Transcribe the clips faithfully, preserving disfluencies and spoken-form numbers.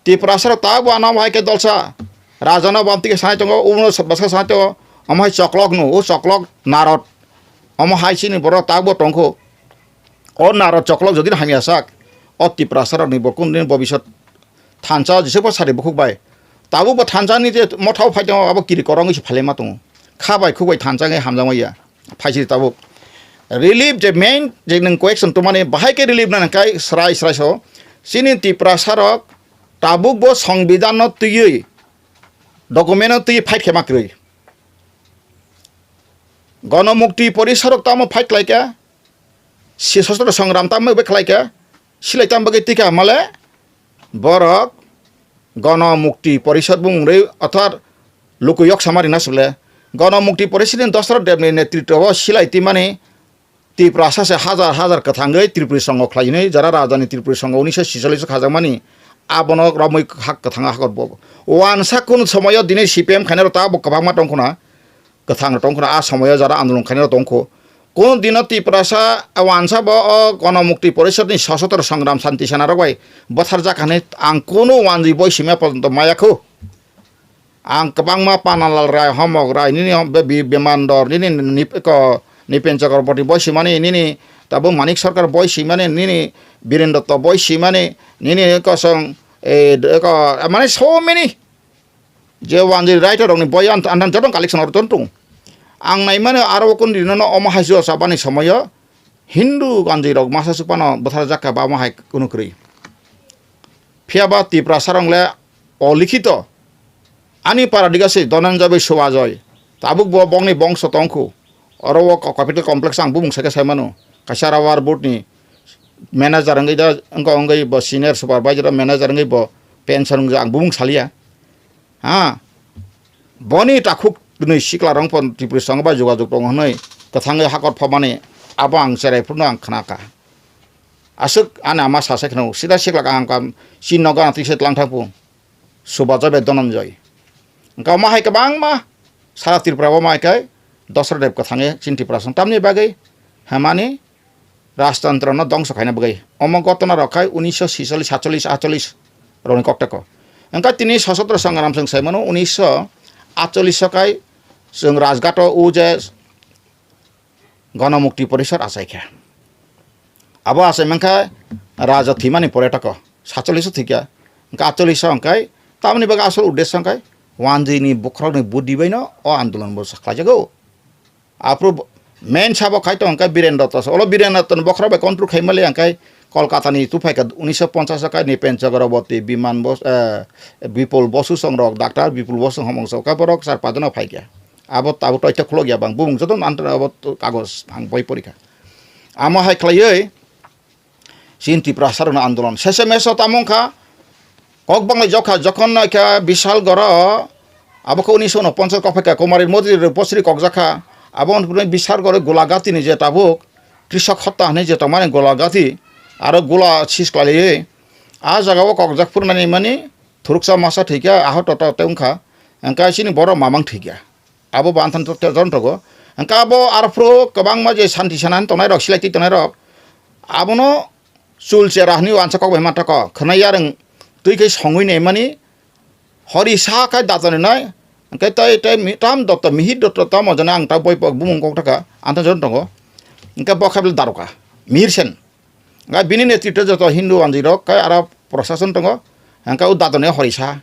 Tiprasa rok tabuk ano hai khe dolsa. Raja no bam tike sanai tongo, uno bwsa sanai tongo. Omo hai choklok no, o choklok narot. Omo hai chini borok tabuk tongkho. O narot choklok jodi hamya sak. O Tiprasa rok ni bo kundin bobisot thansa jese bo sari bukhuk bai. Tabuk bo thansa ni je mothao phai tongo, abo kiri korong se phalema tongo. Kha bai khuk bai thansa ngai hamjama ya. Phaisiri tabuk. Relief je main je nwng question tumani bahai khe relief na nangkai srai srai so. Chini Tiprasa rok tabuk bo songbidhan no twiwi, document no twiwi fight khe ma kwrwi. Gonomukti Porishad rok tamo fight khlai kha. Si sosotro songram tamo be khlai kha. Silai tamo bagwi tikha male. Borok Gono Mukti Porishad bumung rwi, orthat luku yok sama rina sukle. Gono Mukti Porishad ni Dasarath Debni netritwo o silai twimani Tiprasa se hajar hajar kwthangwi Tripuri Songho khlai hwnwi, jara rajani Tripuri Songho unisho sicholish o khajakmani, abono romwi hak kwthang hakor bo. Wansa kunu somoyo dini C P M khainai rok ta bo kwbangma tongkhuna. Kwthang rok tongkho, a somoyo jara andolon khainai rok tongkho. Kunu dino Tiprasa wansa bo o Gono Mukti Porishad ni sosotro songram santi sana rok bai bwthar jak hinwi ang kunu wanjwi boi sima pojonto maya kho. Ang kwbangma Panalal Rai, Homok Rai, nini hom-, Bi-, Bi-, Biman Dor, nini Nip-, ko, Nipen Chakraborty boi simani, nini tabuk Manik Sarkar boi simani, nini Biren Dotto boi simani, nini kosong, eh, ko, mane so many. Je wanjwi writer rokni boi an, an, joto collection oro ton tongo. Ang naimani aro o kunu dino no omo hai jua chabani somoyo Hindu wanjwi rok masa sukpano bwthar jakha ba omo hai kunu kwrwi. Phiya ba Tiprasa rok le olikhito ani para digase Dhananjay bai Subhajoy tabuk bo bongni bongso tongkhu. Oro o co-, capital complex ang bumung sake saimano. Kaisa rubber board ni manager wngwi da wngkha wngwi bo senior supervisor manager wngwi bo pension wngwi ang bumung salia. Ha, boni takhuk twnwi sikla rong pon Tripuri Songho bai jogajog tongo hwnwi kwthangwi hakor phobani abo ang cherai phuru no ang khna kha. Aswk ani ama sa se khna sida sikla kaham kaham chini nogo ang tisa tlang thang phu Subhajoy bai Dhananjay. Wngkha omo hai kwbangma sara Tripura o omo hai khe Dasarath Deb kwthangwi chini Tripura song tamni bagwi hwnmani Rajtantro no dongso khaina bagwi. Omo gotona rok khai unisho sicholish, satcholish, atcholish rokni kokteko. Wngkha tini sosotro songram chwng sai mano unisho atcholish o khai chwng Rajghat o o je Gonomukti Porishad achai kha. Abo achai mankha raja thwimani pore tako satcholish o thwikha. Wngkha atcholish o wngkhai tamoni bagwi asol uddesho wngkhai wanjwi ni bokhorok ni budi bai no o andolon bo khlaijago. Aphuru bo-, main sabo khai tong khe Biren Dotto se. Olo Biren Dotto ni bokhorok bai control khai mali ang khai Kolkata ni tu phai kha unisho ponchas o khai Nipen Chakraborty, Biman Bos-, eh, Bipul Bosu song rok, Doctor Bipul Bosu homong sok kha borok char pajano phai kha. Abo tabuk toito khulok ya bang bumung joto antra abo to kagoj ang boi pori kha. Amo hai khlaiwi Chin Tiprasa rokni andolon. Sese meso tamo wngkha, kok banglai jokha, jokhon naikha Bishalgoro, abo khe unisho unoponchas kok phaikha, Kumari Modi Rupasri kokjakha, abo wngkha Bishalgoro Golagati ni je tabuk, Krishok Hotta hinwi je tongmani Golagati, aro Gola sis khlaiwi, a jagao kokjak phuru nani mani, thuruksa masa thwikha, ahot toto tei wngkha, hwnkhe chini borok mamang thwikha. Abo bo anthani to, to, jotono togo. Hwnkhe abo aro phuru kwbangma je santi sanani tongnai rok, silai twi tongnai rok. Abono chul chera hinwi wansa kok bai mantha kok. Khwnai yarwng twi khe songwi naimani hori sa khai dato nai. Hwnkhe tei, tei mi-, tam dotto, mihir dotto tamo jana ang ta boi pok bumung kok thaka. Anthani jotono tongo. Hwnkhe bo khe bele daroka. Mihir sen. Hwnkhe bini netritwo joto Hindu wanjwi rok khai aro prosason tongo. Hwnkhe o dato nai hori sa.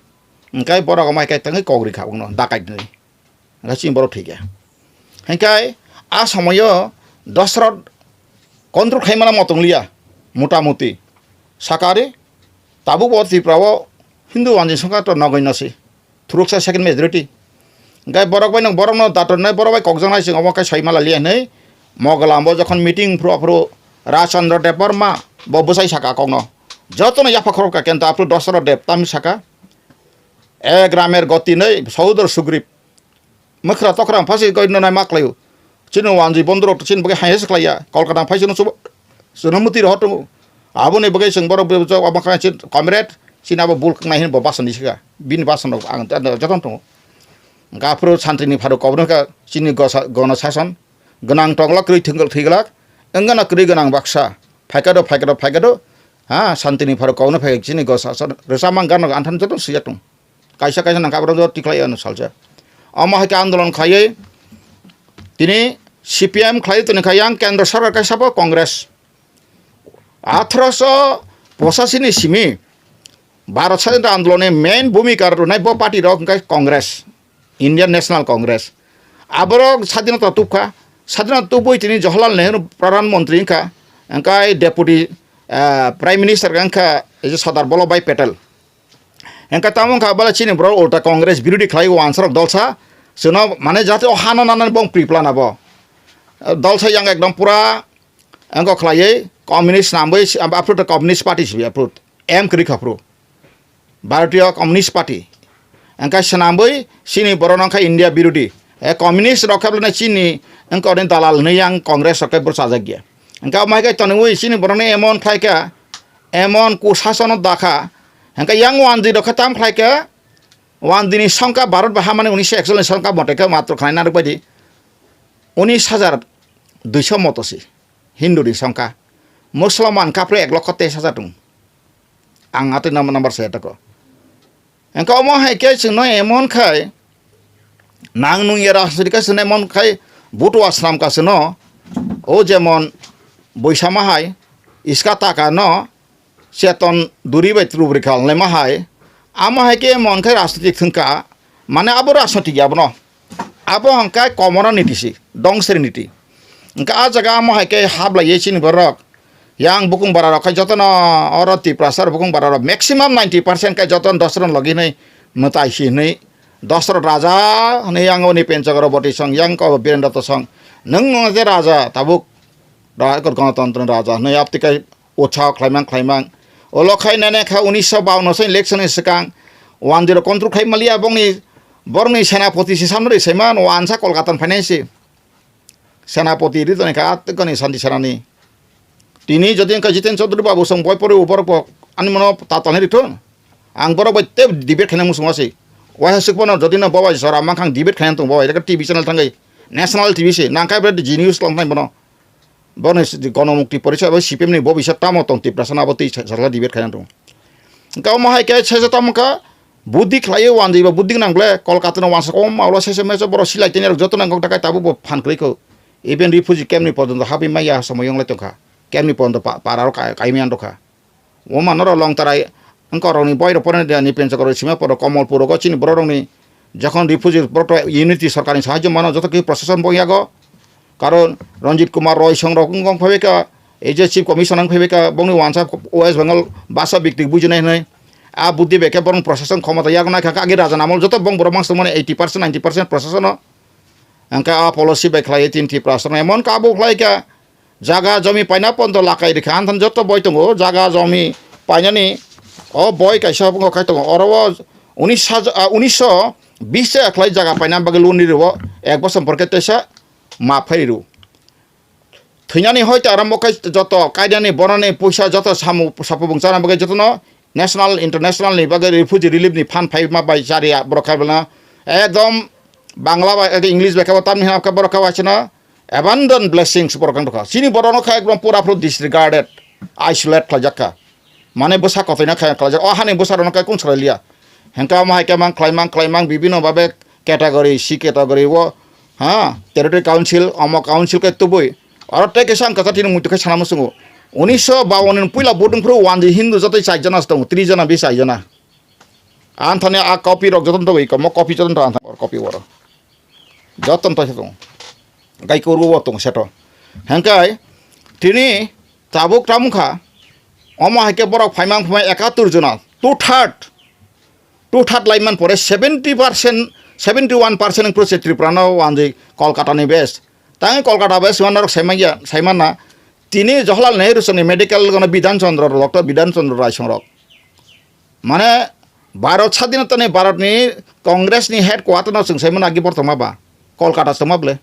Hwnkhe borok omo hai khe tangwi kok rikha bono, dakai hinwi. Hwnkhe chini borok thwikha. Hwnkhe a somoyo Dasarath control khaimana motong liya, mota moti. Sakari, tabuk bo Tripura o Hindu wanjwi songkha to nogoi no se. Thuruksa second majority. Hwnkhe borok bai no, borok no dator nai, borok bai kokjak nai chwng omo khe soi mala liya hinwi Mogolam bo jokhon meeting phuru aphuru Rajchandra Debbarma bo bwsai saka kokno. Jotono yapha khorok ka kenta aphuru Dasarath Deb tamni saka. E gramer goti nei Sahudar Sugriv. Mwkhra tokra phasi goi no nai ma khlaio. Chini wanjwi bondorok chini bagwi hai se khlaiya. Kolkata phai chini chuba-, chini muti rohor tongo. Aboni bagwi chwng borok bo jok abo kha chini comrade chini abo bul khnai hin bo basan ni sika. Bini basan rok ang joton tongo. Gaphuru santri ni pharo kobor kha chini gosa-, gono sason. Gwnang tongla kwrwi thwngwlak thwiglak. Wngana kwrwi gwnang baksa. Phaikado, phaikado, phaikado. Ha, santini pharo kokno phai chini go sa, sa, rwchapmang gana anthan joto swijak tong. Kaisa kaisa nangkha borok joto tikhlai ano salsa. Omo hai khe andolon khaiwi tini C P M khlai toni kha yang kendro sarkar kaisa bo Congress. Athroso pochasi ni simi Bharat Sadhinta Andoloni main bhumika rwnai bo party rok hwnkhe Congress, Indian National Congress. Aborok sadhinota tubkha, sadhinota tubui tini Jawaharlal Nehru Pradhan Mantri wngkha, hwnkhe Deputy, ah, Prime Minister wngkha Sardar Vallabhbhai Patel. Hwnkhe tamo wngkha bole chini borok ulta Congress birodhi khlai o ansarok dolsa, chwngno mane jate o hano nanani bong pri plana bo. Dolsa yang ekdom pura wngkha khlaiwi communist nambwi, aphuru to communist party sibwi aphuru M kwrwi kha phuru. Bharatiya Communist Party. Hwnkhe swnambwi chini borok no wngkha India birodhi. E communist rok khe bole chini wngkha odin dalal hinwi yang Congress rok khe bwsajak ya. Hwnkhe omo hai khe tonwi chini borok no emon khlai kha, emon kusason no dakha. Hwnkhe yang wanjwi rok khe tam khlai kha, wanjwi ni songkha Bharat bai hamani unisho ekchollish ni songkha mote khe matro khnai narwk baidi unis hajar duiso moto si Hindu ni songkha. Musulman kapre ek lokho teis hajar tong. Ang atwi number, number se tako. Engkha omo hai khe chwngno emon khai nang nung ya rajniti khe chwngno emon khai butua swnam ka chwngno. O jemon Boisama hai Iska Taka no Cheton Duri bai Trubri khalnai ma hai. Amo hai khe emon khai rajniti thwngka. Mane abo rajniti ya bono. Abo hwnkhe komorno niti si, dongsri niti. Hwnkhe a jaga amo hai khe hablaiwi chini borok. Yang bukung bara rok khai jotono oro Tiprasa bukung bara rok maximum ninety percent khai jotono dosron logi hinwi mwtai si hinwi dosron raja hinwi yang oni penchok rok boti song yang ko Birendra to song. Nwng no je raja tabuk da ekor ganatantro raja hinwi apti khai utsaho khlaimang khlaimang. Olo khai nene kha unisho bawanno se election ni swkang wanjwi rok control khai maliya bongni borokni senapoti se samno ri saiman wansa Kolkata ni phainai se. Senapoti ri toni kha atwkani santi senani. Tini jodi wngkha Jiten Chaudhary babu song boi pori borok bo ani mono tatalni rithun. Ang borok bai tei debate khaina muchung asi. Waisa swkphano jodi no bobai sora mankha ang debate khaina tong bobai T V channel thangwi national T V se nangkha bre genius longthai bono. Bono si gonomukti porisa bai C P M ni bo bisa tamo tong Tiprasa na abo tei sa-, sajla debate khaina tong. Hwnkhe omo hai khe sesa tamo kha buddhi khlaiwi wanjwi ba buddhi nang ble Kolkata no wansa kom ma ulo sesa meso borok silai teni rok joto nang kok dakai tabuk bo phan kwrwi kho. Even refugee camp ni pojonto habwi maya somoi wng lai tong kha. Camp ni pojonto pa-, para rok kai-, kaimya wng kha. O manoro Longtarai wngkorokni boirok porani de ani penchokoro sima poro Komolpur rogo chini bororokni jokhon refugee borok unity sorkarni sahajyo mano joto khe proseson bo yago. Karon Ranjit Kumar Roy songrok wng phaibaikha, ei je Chief Commissioner wng phaibaikha, bongni wansa West Bengal basa biktik bujinai hinwi. A buddhi bai khe borok proseson khomota yago naikha khe agi raja namol joto bong borok mangsa mani eighty percent ninety percent prosesono. Hwnkhe a policy bai khlaiwi tin Tiprasa emon kabo khlaikha. Jaga jomi paina pondo lakai rikha, anthan joto boi tongo, jaga jomi painani o boi kaisa wngkha khai tongo, oro o unis hajar, ah, unisho bis ta khlai jaga paina bagwi loan ri rwo, ek bosor porkhe teisa ma phai ru. Thwinani hoi ta arambo khai joto kainani bonani puisa joto samu sapubung chana bagwi jotono National, international ni bagwi refugee relief ni fund phai ma bai chari borok khai bana ekdom Bangla bai, English bai khe bo tamni hwnka borok khe waisano abandon blessings borok wng tongkha. Chini borok no khe ekdom pura pura disregarded, isolate khlaijak kha. Mane bwsa kotoina khe khlaijak. O hani bwsa rok no khe kung salai liya. Hwnkhe omo hai khe mang khlai mang khlai mang bibino babe category, C category o, ha, territory council, omo council khe tubui. Oro tei kaisa ang kwchar tini muitu khe sana muchungo. Unisho bawan ni puila vote wngphuru wanjwi Hindu jotoi char jona se tongo, tris jona, bis char jona. Anthani a copy rok jotono togwi komo copy jotono tong anthani copy oro. Jotono tong se tongo. Gai kurgo bo tongo seto. Hengkai tini tabuk tamung kha. Omo hai khe borok phaimang phaimang ekatur jona. Two third. Two third laiman pore seventy percent, seventy one percent wngphuru se Tripura no wanjwi Kolkata ni best. Tang Kolkata bai sima norok saimanya, saimanna. Tini Jawaharlal Nehru songni medical gono Bidhan Chandra, Doctor Bidhan Chandra Rai songrok. Mane Bharat sadhinota ni Bharat ni Congress ni headquarter no chwng saimano agi bor tongma ba. Kolkata tongma ble.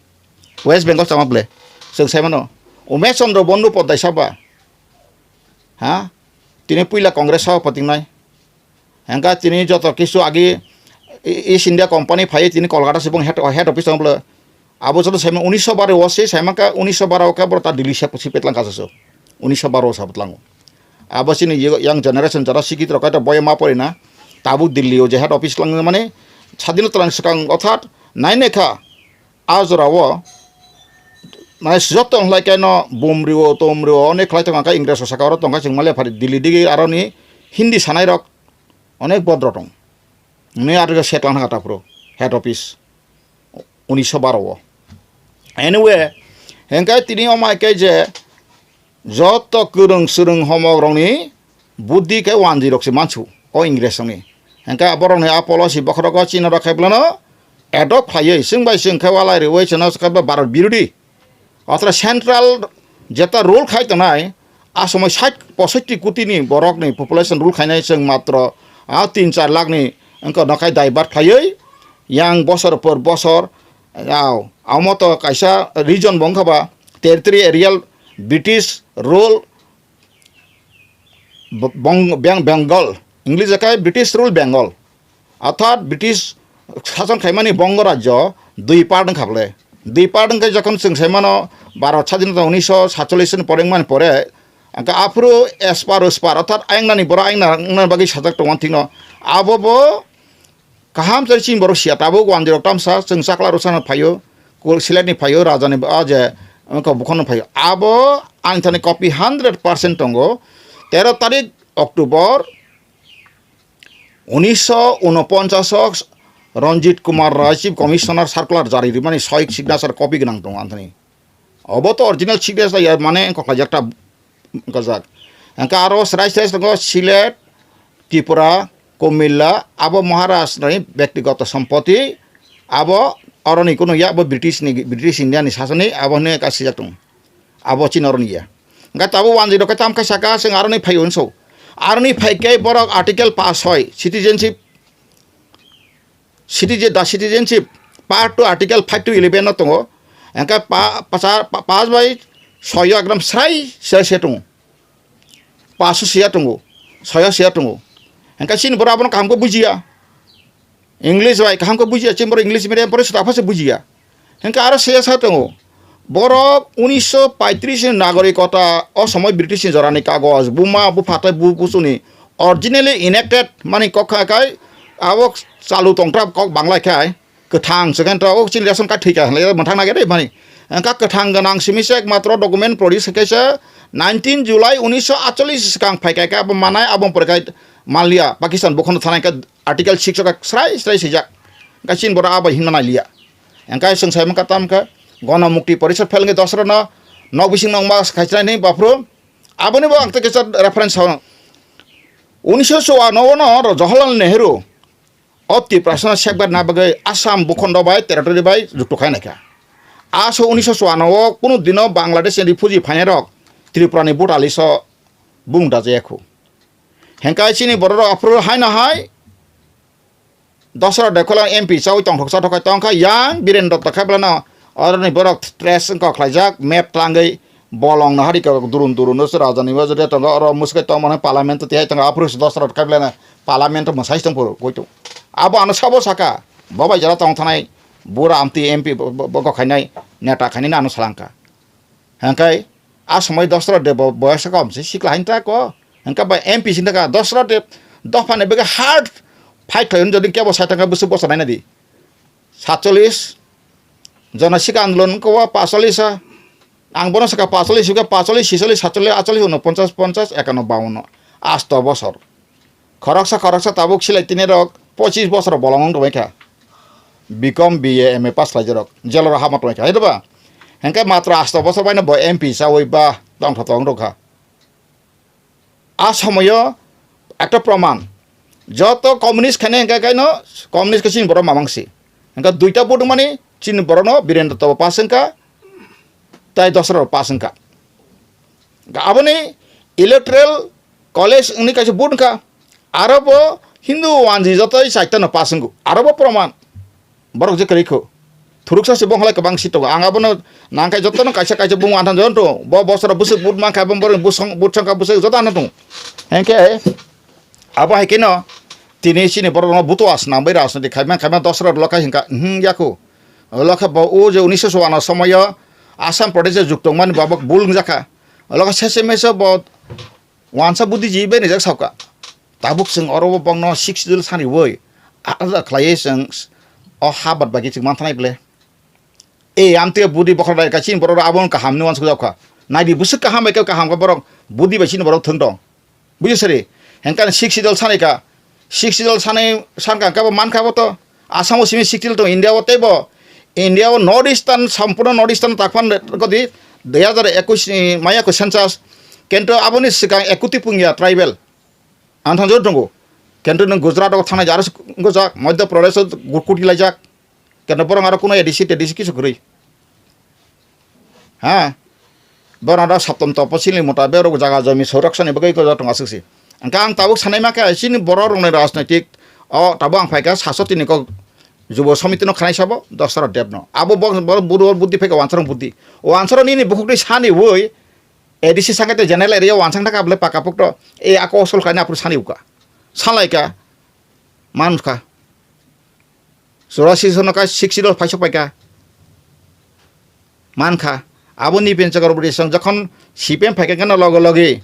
West Bengal tongma ble. Chwng saimano. Umesh Chandra Bandhu Padhyay saba. Ha? Tini puila Congress sabhapati wngnai. Hengkha tini joto kisu agi I-, East India Company phai tini Kolkata sibung head, head office tong bwle. Abo joto saima unisho baro o se saima kha unisho baro khe boro ta Delhi se sipet lang kha se. Unisho baro o sabot lango. Abo chini yo-, young generation jara sikit rok kaitor boya ma pori na. Tabuk Delhi o je head office lang mani sadino tlang swkang othat nai ne kha. A jora o mane joto wng lai kaino bumrio tomrio onek khlai tongkha, Ingres rok saka oro tongkha, chwng male phari Delhi digi aroni Hindi sanai rok onek bodro tong. Nini aro set lang thangkha taphuru head office unisho baro o. Anyway, hengkai tini omai kai je joto kwrwng swrwng homok rokni buddhi khe wanjwi rok se mansu o Ingres rokni. Hengkai borokni a policy bokhorok o chini rok khai bolano adopt khlaiwi chwng bai chwng khe walai rwi chwngno khe Bharat birodhi. Otra central jeta rule khai tongnai, a somoi sait posotti koti ni borok ni population rule khainai chwng matro a tin char lakh ni wngkha nokhai divert khaiwi yang bosor por bosor, au, amo to kaisa region bo wngkha ba territory areal British rule Bo-, Bong-, Beng-, Bengal, English khe British rule Bengal, orthat British sason khaimani Bongo rajyo dui part wngkha bole. Dui part wngkha jokhon chwng saimano Bharat sadhinota unisho satchollish ni pore wngmani pore, hwnkhe aphuru espar uspar orthat ayang nani borok ayang nani bagwi sajak tongo thikno. Abo bo kaham se chini borok siya tabuk wanjwi rok tamsa chwng chakla rwchapna phaio, kul silet ni phaio, raja ni ba je wngkha bukhon no phaio. Abo ani thani copy hundred percent tongo. Tero tarik October unisho unoponchas o Ranjit Kumar Rai, Chief Commissioner, circular jari rimani soy signature copy gwnang tongo ani thani. Obo to original signature ya, mane wngkha khlaijak ta wngkha jak. Hwnkhe aro srai srai tongo Silet, Tripura, Kumilla, abo Maharaj ni bektigoto sompoti, abo oroni kunu ya, abo British ni, British India ni sasoni, abo hwnwi kasijak tongo. Abo chini oroni ya. Hwnkhe tabuk wanjwi rok khe tam khe saka, chwng aroni phai unso. Aroni phai khe borok article pass hoi, citizenship citizen, the citizenship, part two, article five to eleven no tongo. Hwnkhe pa-, pacha-, pa-, pass bai soyo ekdom srai srai se tongo. Pass o siya tongo, soyo siya tongo. Hwnkhe chini borok abono kaham khe bujiya. English bai kaham khe bujiya, chini borok English medium pore se ta phase bujiya. Hwnkhe aro se sa tongo. Borok unisho paitris ni nagorikota o somoi British ni jorani kagoj, buma, bupha tei bu-, buchuni originally enacted mani kok kha kai abo chalu tongtra kok banglai khai kwthang se khen to o chini ration card thwi kha hwnlai mwthang nai khe mani. Hwnkhe kwthang gwnang simi se ekmatro document produce khe se nineteen July unisho atchollish swkang phai kai khe abo manai abo pore khai manliya Pakistan bukhon thanai khe article six o khe srai srai swijak. Hwnkhe chini borok abo hinma nai liya. Hwnkhe chwng sai mankha tam khe Gono Mukti Porishad phel wngwi dosra no nok bising nokma khaichinai ni baphuru. Aboni bo ang tei kisa reference sao. Unisho chua no no ro Jawaharlal Nehru o Tiprasano sekbar na bagwi Assam bukhondo bai territory bai jukto khai naikha. Aso unisho chua no o kunu dino Bangladesh ni refugee phainai rok Tripura ni butali so bung da jaya khu. Hengkai chini borok rok aphuru hai no hai Dosra de kholang M P chawi tongthok chathok khai tongkha yang Birendra Dutta khai belano oroni borok tres wngkha khlaijak map tlangwi bolong no hari kok durun durun no se raja ni wajade tongo oro muskai tongmani parliament tihai tongo aphuru se dosra khai belano parliament mwsai tongphuru koitu abo ano sabo saka bo bai jara tong thanai bura amtwi M P bo bo khainai neta khainai ano salangkha. Hwnkhe a somoi Dosra Deb bo boyos kom se sikla hain ta ko. Hwnkhe bai M P sini ka Dosra Deb dopha ni bagwi hard fight khlai hwn jodi kebo sai thangkha bwswk bosa naina di. Satchollish jona sika andolon ko wa pasolis a. Ang bono saka pasolis sika pasolis sisolis satchollish atchollish unoponchas ponchas ekanno bawanno. Asto bosor. Khoroksa khoroksa tabuk silai tini rok pochis bosor bolong wng tongmai kha. B com, B A, M A pass khlaijak rok. Jail o hapma tongmai kha. Hai ba? Hengke matro asto bosor bai no bo M P chawi ba tongtho tong rok kha. A somoyo ekta proman. Joto communist khane hengke kaino communist khe chini borok mamang si. Hengke duita vote mani chini borok no Birendra Dutta bo pass wngkha. Tai Dosra bo pass wngkha. Aboni electoral college wngni kaisa vote wngkha. Aro bo Hindu wanji jotoi chaita no pass wngo. Aro bo proman. Borok je kwrwi kho. Thuruksa se bongholai kwbang si tongo. Ang abono nangkhe jotono kaisa kaisa bung anthang joto tongo. Bo bosoro bwswk vote mankha, bo borok bwsong, vote songkha bwswk joto ano tongo. Hengkhe abo hai kheno tini chini borok no buto asnang bai rajniti khaima khaima Dosra lokha hingkha, hmm, yakho. Lokha bo o je unisho chuanno somoyo Assam Pradesh je juk tongmani bo abo bul wngjakha. Lokha sese meso bo Wansa buddhiji bai rijak sauka. Tabuk chwng oro o bokno sixth schedule sani oi. Ada khlaiwi chwng o ha bad bagi chwng manthanai ble. E, amtwi buddhi bokhorok dai ka chini borok abono kaham hinwi uansuk jak kha. Naidi bwswk kaham bai khe kaham khe borok buddhi bai chini borok thwng tong. Buji sari, hengkhe sixth schedule sanai ka. Sixth schedule sanai sankha khe bo mankha bo to. Assam o simi sixth schedule tong India o teibo. India o North Eastern, sampurno North Eastern takpan kodi dui hazar ekwis ni maya ko census. Kento aboni swkang ekuti pungya tribal. Ang thang jor tongo. Kento nwng Gujarat o thangnai aro gojak, Madhya Pradesh o gurkuti laijak. Keno borok aro kuno A D C, T D C kisu kwrwi. Ha? Borok aro saptam topo sini mota berok jaga jomi soraksani bagwi ko jotong aswk si. Angka ang tabuk sanai ma khe chini borok rokni rajnaitik o tabuk ang phaikha sasotini kok jubo samiti no khanai sabo Dasarath Deb no. Abo bo, bo budo buddhi phaikha wansarang buddhi. Wansarang nini bukhuk ni sani oi A D C sangkhe general area wansang thaka ble paka pokto. E ako osol kaina apru sani uka. Salaika. Mankha. Churasi sono kai sixty dol phaisok paikha. Mankha. Abo Nipen Chakraborty song jokhon C P M phaikha keno logo logi.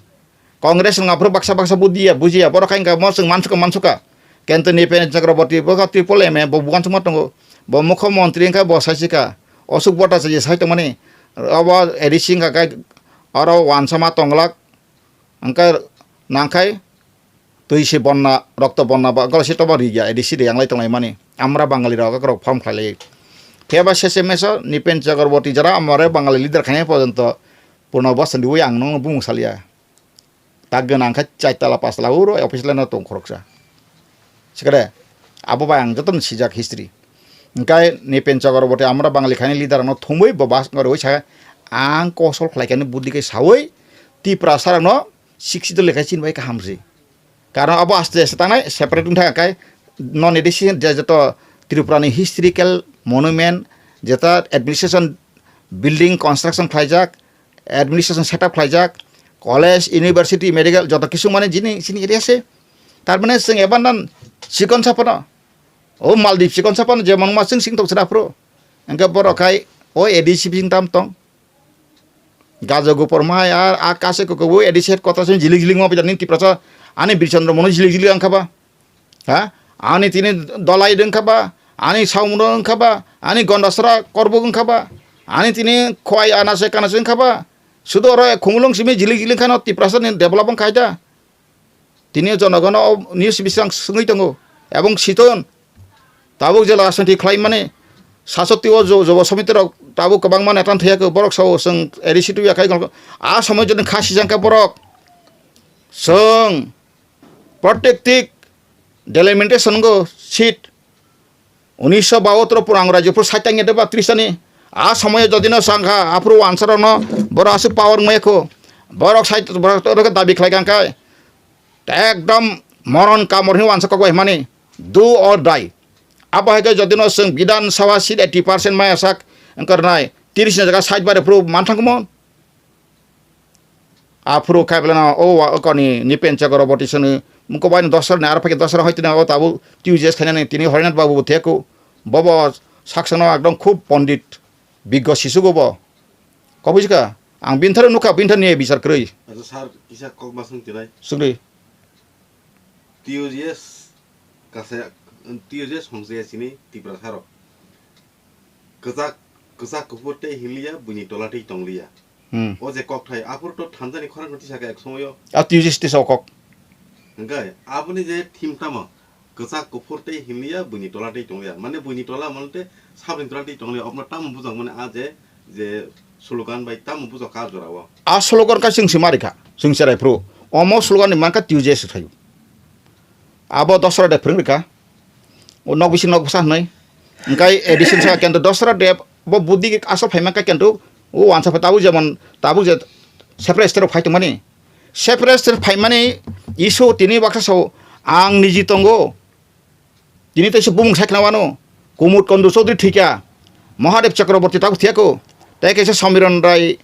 Congress wng aphuru baksa baksa budiya, bujiya, borok khain ka mo chwng mansukha, mansukha. Kento Nipen Chakraborty bo kha triple M A, bo bugan chuma tongo. Bo mukho montri wngkha, bo saichika. Osuk bota chaji sai tongmani. Abo A D C wngkha kai oro wansama tonglak. Wngkha nangkhai twi se bonna, rokto bonna ba golo se tobo ri ya, A D C de yanglai tonglaimani. Amra Bangali rok akorok form khlailai. Phiya ba sese meso Nipen Chakraborty jara amare Bangali leader khainai porjonto purno boston diwi ang nungno bumung salia. Tak gana angkha chai tala pas tala uro office lano tong khoroksa. Sikare, abo bai ang jotono sijak history. Hingkai Nipen Chakraborty amra Bangali khaini leader rokno thumwi bo bas ngorwi sa ang kosol khlai kani buddhi kai sawi Tiprasa rokno sixty dol lekhai chin bai kaham si. Karon abo aste aste tangnai separate wngthang kai non A D C je joto Tripura ni historical monument jeta administration building construction khlaijak, administration setup khlaijak, college, university, medical joto kisu mane jini sini area se. Tar mane chwng eban nan chikon sapano. O Maldives chikon sapano je mangma chwng sing tok sra phro. Engke borok khai o A D C bising tam tong. Gajo gopor mai ar a kase ko ko A D C headquarters jilik jilik ma bidan nin Tiprasa ani Birchandra mono jilik jilik angkha ba. Ha? Ani tini dolai wngkha ba, ani saumno wngkha ba, ani gondasra korbuk wngkha ba, ani tini khowai anase kanase wngkha ba, sudo oro khumulwng simi jilik jilik khano Tiprasa ni develop wngkha da. Tini jonogono o news bising swngwi tongo, ebong siton tabuk je rajniti khlai mani sasoti o jo-, jobo somiti rok tabuk kwbangma netan thaya khe borok sao chwng A D C tu yakhai a somoi jodi kha sijang khe borok chwng protective delimitation go seat unisho bahattoro purang rajyo phuru sait tangya deba tris tani. A somoyo jodino sangha aphuru wansarokno borok aswk power wngmaya kho. Borok sait borok toro khe dabi khlai kang khe ekdom moron kamor hwnwi wansa kok bai hwnmani do or die. Abo hai khe jodino chwng Bidhan Sabha seat eighty percent maya sak wngkha rwnai tris ni jaga sait bare phuru manthangmo. Aphuru kaiblano o wa okoni Nipen Chakraborty sini muko bai dosra ni aro phai dosra hoitini o tabuk T U J S khainani tini Horinath Babu bo theko. Bobo saksano ekdom khub pondit biggo sisugo bo. Kobui jika ang bintharo nukha binthar ni bichar kwrwi. Acha sir kisa kok ma swng tinai. Sugri. T U J S kasa T U J S hongse sini Tiprasa rok. Kwchak, kwchak kuphur tei hinliya, buini tola tei tongliya. Hmm. O je kokthai, aphuru to thanjani khorang rwti saka ek somoyo. A T U J S tisa o kok. Hingkai, aboni je thim tamo, kwchak kuphur tei hinliya, buini tola tei tongliya. Mane buini tola mane te sabni tola tei tongliya. Obno tamo bujak mane a je, je slogan bai tamo bujak ka jora o. A slogan ka chwng se marikha, chwng se raipro. Omo slogan ni manka T U J S thaio. Abo dosra de phwrwng rikha. O nok bising nok bwsa hwnwi. Hingkai addition sa kento dosra de bo buddhi asol phaima kha kento o wansa phai tabuk jemon tabuk je separate state rok phai tongmani. Separate state phaimani issue tini baksa sao ang niji tongo. Tini teisa bumung sai khna wano. Kumud Kondu Chaudhary thwikha. Mahadev Chakraborty tabuk thiyako. Tei kaisa Samiran Rai.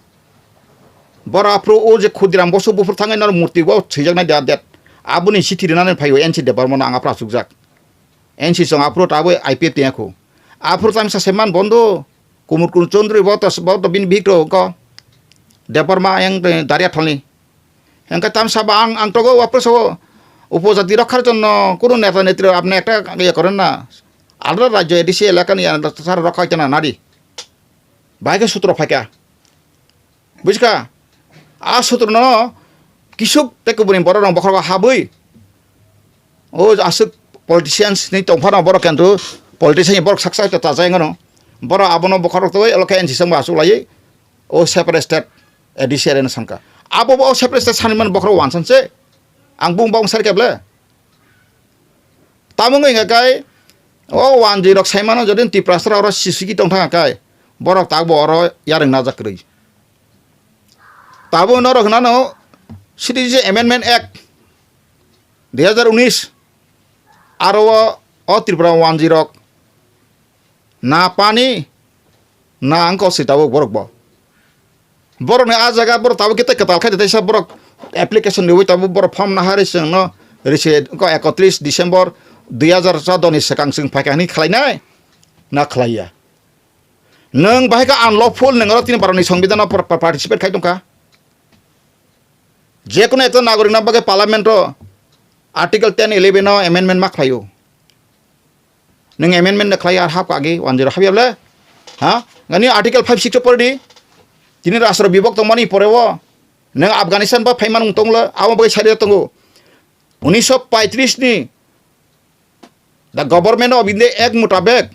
Bora aphuru o je Khudiram Bosu buphuru thangwi naro murti bo swijaknai da det. Aboni chithi rinani phaiwi N C Debbarmano ang aphuru achukjak. N C song aphuru tabwi I P F tongya khu. Aphuru tamsa se man bondo. Kumud Kun Chondri bo to, bo to bini bihik rok ko. Debbarma yang Daria thalni. Hingke tam sabo ang, ang togo wapro sabo. Upojati rokha jonno kuno neta netri apni ekta iye koren na. Alra rajyo A D C elaka ni sara rokha hoite na nadi. Bahai khe sutro phaikha. Bujikha? A sutro no kisuk tei kubuni borok rok bokhorok habwi. O aswk politicians ni tongphano borok kintu politician ni borok saksa ta tajai ngono. Borok abono bokhorok twi elaka N C songbo aswk laiwi. O separate state A D C area no sankha. Abo bo o separate state sani man bokhorok wansan se. Ang bung bong sar keble. Tamo wngkha kai, o wanjwi rok saimano jodi Tiprasa rok sisiki tong thangkha kai, borok takbo oro yarwng najak kwrwi. Tabo norok hinano Citizenship Amendment Act dui hazar unis, aro o, o Tripura wanjwi rok na pani, na ang kosoi tabuk borok bo. Borok ni a jaga borok tabuk kete kwtal khai teisa borok application riwi tabuk borok form nahari chwng no risi ko ekotris December dui hazar chaudo ni swkang chwng phaikha hwnwi khlainai na khlaiya. Nwng bahai khe unlawful, nwng oro tini Bharat ni Songbidan no par-, par-, participate khai tongkha. Jekunu ekta nagorik na bagwi parliament o article ten eleven o amendment ma khlaio. Nwng amendment da khlai ar hap kagi one zero hap yable? Ha? Gani article five six o pori di. Tini rastro bibok tongmani pore o. Nwng Afghanistan ba phaiman wng tonglo, abo bagwi sari tongo. Unisho paitris ni the Government of India Act mutabek,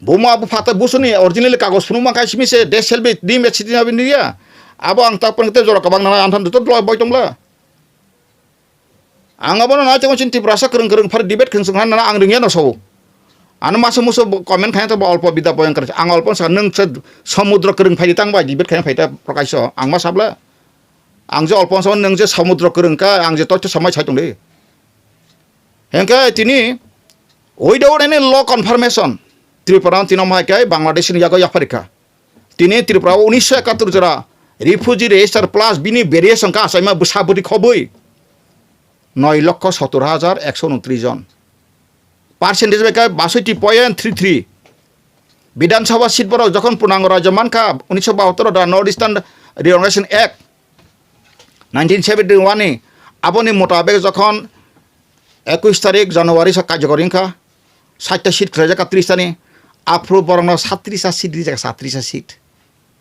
buma abo phata busuni originally kagos phunuk mankha simi se desh shall be deemed a citizen of India. Abo ang tak pang te jora kabang nana anthan duto dloi boi tongla. Ang abono nai tongmo chini Tiprasa kwrwng kwrwng phari debate khwng swng hana ang rwngya no sao. Ano masa muso bo comment khaina to bo olpo bida boyang kwrwng. Ang olpo sa nwng se samudra kwrwng phai tang bai debate khaina phai ta Prakash so. Ang ma sabla. Ang je olpo sa nwng je samudra kwrwng ka ang je toito samai sai tong de. Hengke tini without any law confirmation Tripura tino mai kai Bangladesh ni yago yapharikha. Tini Tripura o unisho ekattor jora refugee register plus bini variation ka achaima bwsa bwtwi khobwi noi lokho sottor hajar ekso untris jon. Percentage bai khe basoi point three three. Bidhan Sabha seat borok jokhon punango rajyo mankha unisho bahattor da North Eastern Reorganization Act nineteen seventy one ni, aboni mutabek jokhon ekush tarik January sa karjokori wngkha, sait ta seat khlaijak ka tris tani, aphuru borokno satris ta seat rijak, satris ta seat.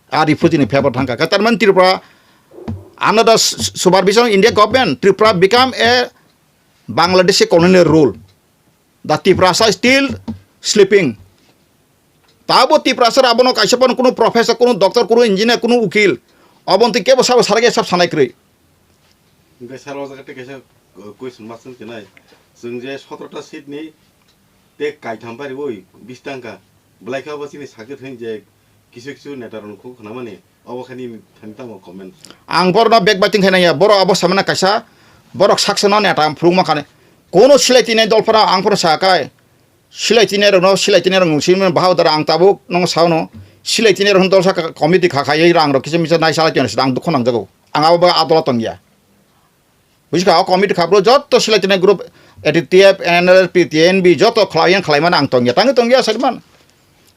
A refugee ni favor thangkha. Ka tarmani Tripura under the s-, s-, supervision of India government, Tripura become a Bangladeshi colonial rule. The Tiprasa is still sleeping. Tabo Tiprasa abono kaisa pano kuno professor, kuno doctor, kuno engineer, kuno ukil. Obonti kebo sabo sarage sab sanai kwrwi. Hingke sir, o jaga tei kaisa, uh, question ma swng chinai. Chwng je sotro ta seat ni tei kaitham pariwi bis tangka. Belai khe abo chini sakhe thwng je kisu kisu neta rok khuk khnamani. Obo khe nini thani tamo comment. Ang borokno bag biting khe nangya. Borok abo samana kaisa, borok saksa no neta phuluk ma khani. Kono silai tinai dol phano ang phano sa kai. Silai tinai rokno, silai tinai rok nung sini bahai dara ang tabuk nung sao no. Silai tinai rok dol sa committee kha khai rang rok kisa misa nai salai tinai ang dukho nang jago. Ang abo ba adola tong ya. Buji kha, o committee kha bro, joto silai tinai group, A D T F, N L F, P T N B, joto khlai yang khlai mano ang tong ya, tangwi tong ya, sai man.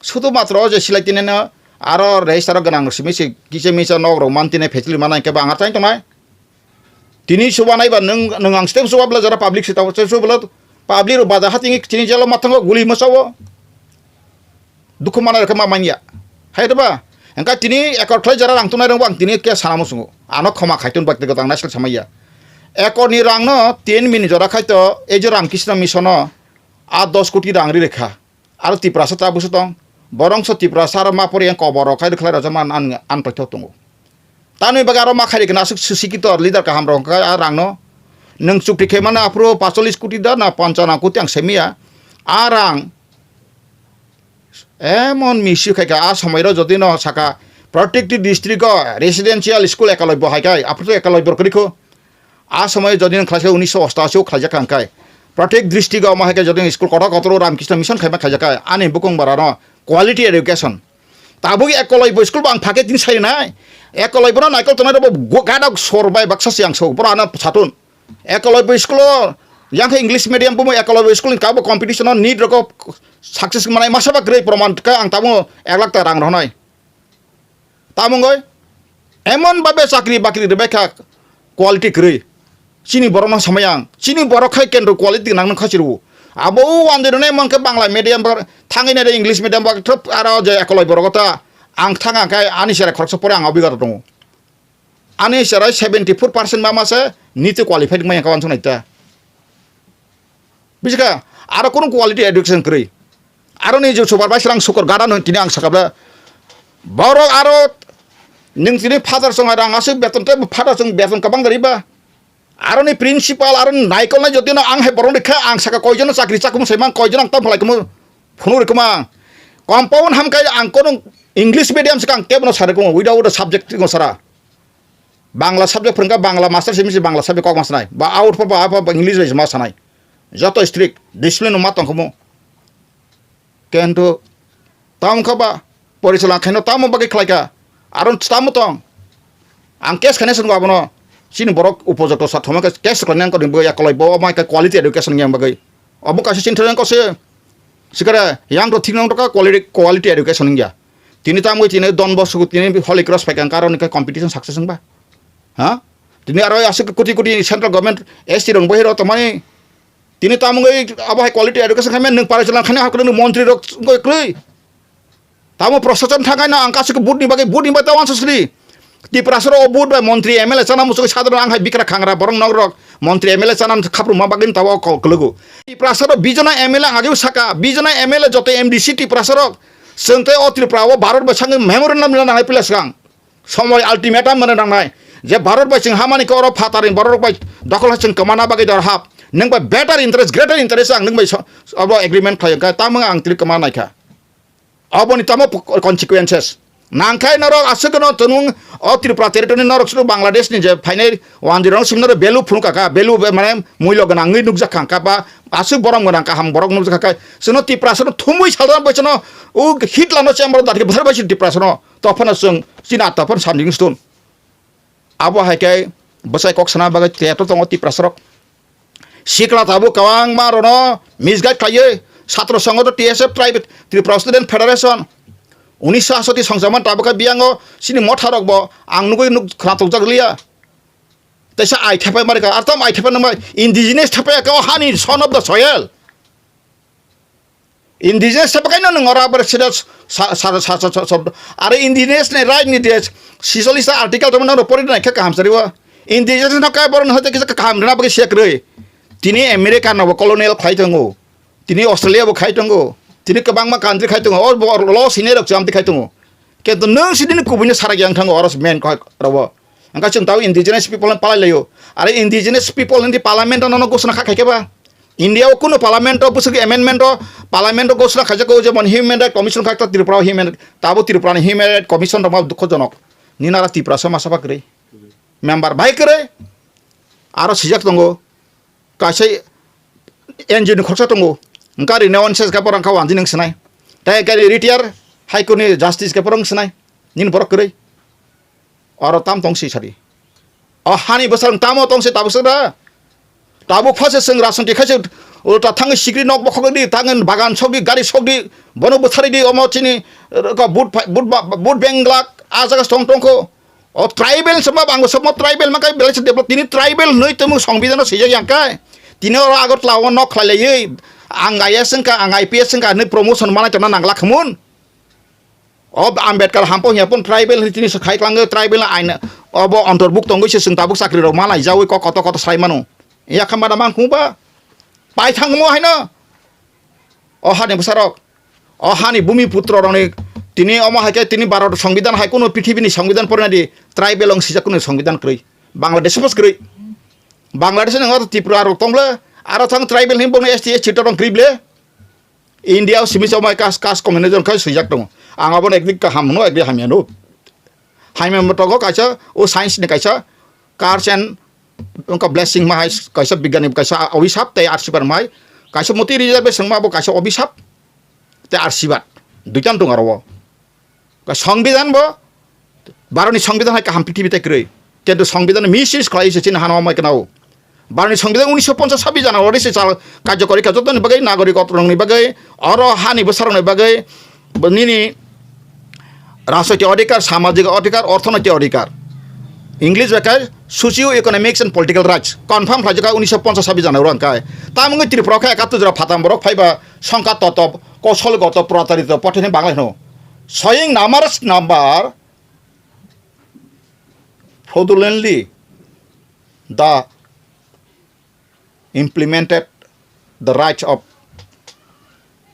Sudu matro o je silai tinai no, aro register o gwnang simi se kisa misa nok rok man tinai facility mana hingke ba ang ar tang tongnai. Tini suba nai ba nwng, nwng ang step suba bla jara public se tabo, step suba bla public rok baja hating tini jalo mathango guli masa o. Dukhu manai rok khe ma manya. Hai da ba? Engka tini ekor khlai jara rang tongnai rok bo ang tini khe sana musungo. Ano khoma khai ton bakti gotang naisal samaya. Ekor ni rang no tin min jora khai to, ei je Ram Krishna Mission no a dos koti rang ri rekha. Aro Tiprasa ta busu tong. Borong so Tiprasa aro ma pori yang kobor rok khai khlai rok jama an, an paithok tongo. Tamni bagwi aro ma khairikna aswk sikitor leader kaham rok wngkha a rangno. Nwng chukti khe mano aphuru pacholis koti da na ponchana koti ang semiya. A rang emon misuse khaikha a somoiro jodi no saka protected district o residential school ekaloibo haikai aphuru ekaloibo kwrwi kho. A somoyo jodi nwng khlaikha unisho ostashi o khlaijak kha hwnkhe, protect district o omo hai khe jodi nwng school kotor kotor o Ramkrishna Mission khaima khlaijak kha, ani bukung bara no quality education. Tabuk Ekoloibo school bo ang phakhe tini sai nai. Ekoloibo no naikol tongnai rok bo gada sor bai baksa se ang so, boro ano satun. Ekoloibo school o yang khe English medium bumo Ekoloibo school ni kabo competition o neet rok success manai masa ba kwrwi proman khe ang tabuk ek lakh ta rang rohonai. Tamungoi emon babe chakri bakri rwbaikha, quality kwrwi. Chini borokno samai ang. Chini borok khai kendro quality nang nang khachiro. Abo o wande rone mangke Bangla medium ba thangwi nai English medium ba thop aro je ekoloi borok ta ang thang ang khai ani sere khoroksa pore ang obigata tongo. Ani sere seventy four percent ma mase niti qualified maya kawan sunai ta. Bijka, aro kunu quality education kwrwi. Aro ni je supervisor ang sukor gada no tini ang sakabla. Borok aro ning tini father song rang asuk beton te father song beton kabang dari ba. Aro ni principal aro ni naikol na jodi no ang hai borok ni kha ang saka koijon chakri chakum sai mang koijon ang tam phalai kumu phunu ri kuma. Compound ham kai ang kono English medium se kang tebno sare kumu without a subject ngo sara. Bangla subject phwrwngkha, Bangla master simi se Bangla subject kok ma sanai. Ba out pa, ba, ba, ba English bai ma sanai. Joto strict, discipline ma tongkhomo. Kento tamo kha ba, porichalona khaino tamo bagwi khlaikha. Aro tamo tong. Ang case khainai swngo abono. Chini borok upojokto sa thoma khe case khlainai ang koni bo yakolai bo mai kha quality education yang bagwi. Obo kaisa chini thang kose. Sikare yang to thik nang to ka quality, quality education wngya. Tini tamo tini Don Bosco tini Holy Cross phaikha karon ke competition success wngba. Ha? Tini aro asuk kuti kuti central government S T rong bohiro tomani. Tini tamo abo hai quality education khamen nung para jalan khani hakulu montri rok goi kroi. Tamo proshason thangai na ang kasuk budni bagai budni bagai tawan sasri. Tiprasoro o bud bai montri M L A chana muchuk sadar ang hai bikra khangra borong nok rok montri M L A chana khapru ma bagin tawo ko kulugu. Tiprasoro bijona M L A agi saka bijona M L A joto M D C Tiprasoro sente o Tripura o Bharat bai sangi memorandum na nangai pila swkang. Somoi ultimatum mana nangnai. Je Bharat bai sing hamani ko oro phatari Bharat bai dokhol ha sing kemana bagin dor hap. Nung bai better interest, greater interest ang nung bai so-, abo agreement khlai ka tamo ang tili kemana naikha. Aboni tamo p-, consequences. Nangkhai norok aswk no tonung o Tripura territory ni norok suru Bangladesh ni je phainai wanjwirok simi norok belu phunuk kha, belu be mane muilo gwnangwi nukjak kha, kha ba aswk borom gwnang kaham borok nukjak kha, sino Tripura sino thumui saldan bai sino o Hitler no chamber dati bwthar bai sino Tripura sino tophano chwng chini atta phano samjing stun. Abo hai khe bwsai kok sana bagwi teto tongo Tiprasarok. Sikla tabuk kwbangma rwno misguide khlaiwi satro songgothon T S F Tribal Tripura Student Federation unisho asoti songchaman tabuk khe biyango chini motharokbo ang nugwi nuk khna tokjak liya. Teisa ai thepai mari ka, artam ai thepai nangbai indigenous thepai ka o hani son of the soil. Indigenous sabo kaino nung oro abar sida sa-, sa-, sa-, sa-, sa-, sa-, are indigenous ni right ni de sisolisa article tamo nang pori nai khe kaham sari o. Indigenous no kai borok no hoite kisa kaham rwna bagwi se kwrwi. Tini America no bo colonial khai tongo. Tini Australia bo khai tongo. Tini kwbangma country khai tongo. O bo lo sini rok chamti khai tongo. Kintu nung sini ni kubuni sarak yang thango oro main kok robo. Angka chwng tao indigenous people no palai laio. Are indigenous people ni parliament no no gosna kha khai khe ba. India o kuno parliament o bwswk amendment o parliament o gosna khaijak o jemon human right commission kha Tripura o human right tabo Tripura ni human right commission rok ma dukho jonok. Nini ara Tripura sa masa ba kwrwi. Member bai kwrwi. Aro sijak tongo. Kaisa N G O ni khoroksa tongo. Wngkha rinawan ses khe borok wngkha wanjwi nwng sinai. Tei khe retire High Court ni justice khe borok wng sinai. Nini borok kwrwi. Oro tam tong si sadi. O hani bwsarok tamo tong si tabuk sida. Tabuk phase chwng rajniti khaise ulta thangwi sikri nok bokhok di, thangwi bagan sokdi, gari sokdi, bono bwtharwi di, omo chini, uh, ko vote phai-, vote ba-, vote bank glak, ah jaga tong tongkho. O tribal se ma bang se mo tribal ma kai belai se develop. Tini tribal hinwi tongmung songbidano swijak yang kai. Tini oro Agartala o nok khlai laiwi ang I A S wngkha, ang I P S wngkha hinwi promotion manai tongna nangla khmun. O Ambedkar hampo hiya pon tribal hinwi tini se khai klango tribal ain obo antorbuk tongwi se chwng tabuk chakri rok manai jawi kok koto koto sai mano. Yakha mada mang khung ba. Pai thangmo haino. O hani bwsarok. O hani bumi putro rokni tini omo hai khe tini Bharat Songbidan hai kuno prithibini Songbidan porina di tribal wng sijak kuno Songbidan kwrwi. Bangladesh bos kwrwi. Bangladesh ni wngkha Tripura rok tong ble. Aro thang tribal hin bongni S T S T rok kwrwi ble. India o simi somai kas, kas communism khai swijak tongo. Ang abono ekdi kaham hwno, ekdi hamya hwno. Hamya motogo kaisa o science ni kaisa cars and wngkha blessing ma hai kaisa bigyani kaisa obisap tei arsibad ma hai kaisa moti reservation ma bo kaisa obisap tei arsibad duitan tongo aro o. Ka songbidan bo Bharotni songbidan hai kaham prithibi tei kwrwi. Kintu songbidan misuse khlai se chini hano amai kwnao. Bharotni songbidan unisho ponchas sabbi jana ori se chal karjokori kha jotoni bagwi nagorik otrongni bagwi oro hani bwsarokni bagwi bo nini rajnoitik odhikar, samajik odhikar, orthonoitik odhikar. English bai khe socio economics and political rights confirm khlaijak kha unisho ponchas sabi jana oro hwnkhe. Tamungwi Tripura khe ekatto jora phatam borok phaiba songkha toto kosol goto protarito pothini Bangla hino. Showing numerous number fraudulently the implemented the rights of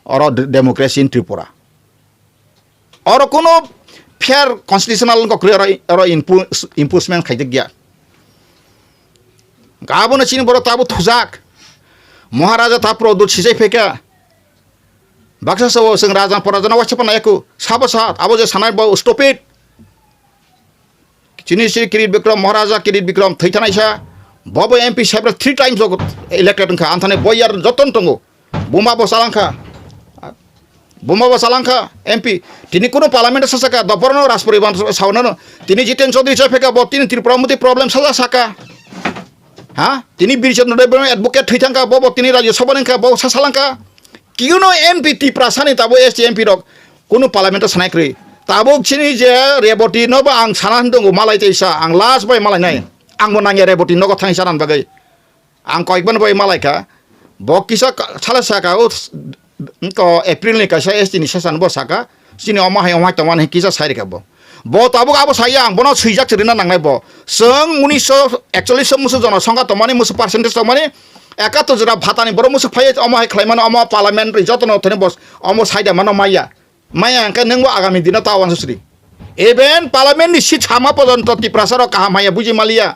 oro de-, democracy in Tripura. Oro kuno fair constitutional wngkha kwrwi oro, oro impu-, impeachment khaijak ya. Abono chini borok tabuk thujak. Maharaja ta prodot sijai phaikha. Baksa sao chwng raja porajano waisa pana yaku. Sabo sa abo je sanai bo stop it. Chini si Kirit Bikram, Maharaja Kirit Bikram thwi thanaisa, bobo M P several three times of elected wngkha, anthani boyar joton tongo, buma bo chalangkha, buma bo chalangkha M P, tini kuno parliament sasaka, doporno Rajporiban saunano, tini Jiten Chaudhary chai pheka, bo tini Tripura muti problem sala saka, ha, tini Birchandra Debbarma advocate thwi thangkha, bobo tini Rajya Sabha nangkha, bo sasalangkha, Kiguno M P Tiprasani tabuk S T M P rok kunu parliament o sanai kwrwi. Tabuk chini je Reboti no bo ang sana hwn tongo malai teisa, ang last bai malai nai. Ang bo nangya Reboti nogo thangwi sana bagwi. Ang koyekma bai malai kha. Bo kisa ka-, sala saka o, ko April ni kaisa S T ni session bo saka. Chini omo hai omo hai tongmani kisa sai rikha bo. Bo tabuk abo saya ang bono swijak se rina nangnai bo. Chwng unisho ekchollish musu jono songkha tongmani musu percentage tongmani ekattor jora bhatani borok musu phaiya omo hai khlaimano omo parliament ri jotono thani bo omo saida mano maya. Maya hwnkhe nwngbo agami dino ta wansukri. Even parliament ni seat sama pojonto Tiprasa rok kaham haiya buji maliya.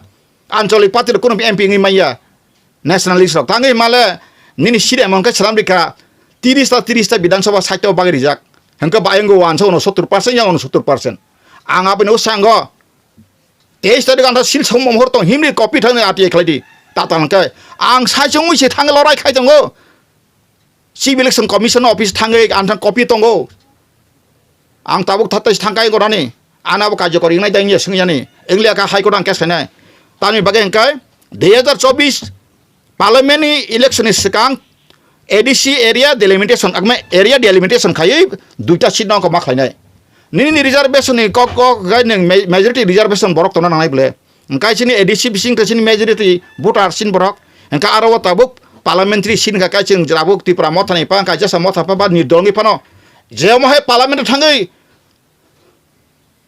Anchalik party rok kunu M P wngwi maya. Nationalist rok tangwi male nini siri emon khe swnam rikha, tiris ta, tiris ta Bidhan Sabha side o bagwi rijak. Hwnkhe bayung go wansa uno sottur percent ya uno sottur percent. Ang aboni usango teis tarik ang ta sil songmo mohor tong himri copy thangwi R T I khlai di. Tata hwnkhe ang sai chungwi se thangwi lorai khai tongo. Chief Election Commission office thangwi ang thang copy tongo. Ang tabuk thatai thangkai gorani. Ana bo kajokor ingnai dai wngya swngyani. Wnglia kha High Court ang case khainai. Tamni bagwi hwnkhe dui hazar chobbish Parliament ni election ni swkang A D C area delimitation, akme area delimitation khaiwi duita seat no ma khlainai. Nini reservation ni kok kok gai nang ma-, majority reservation borok tongna nangnai bole. Hwnkhe chini A D C bising tei chini majority voter chini borok. Hwnkhe aro o tabuk parliamentary seat hwnkhe chwng tabuk Tipra motha ni pa hwnkhe jesa motha pa ba nirdol wngwi phano. Je omo hai parliament thangwi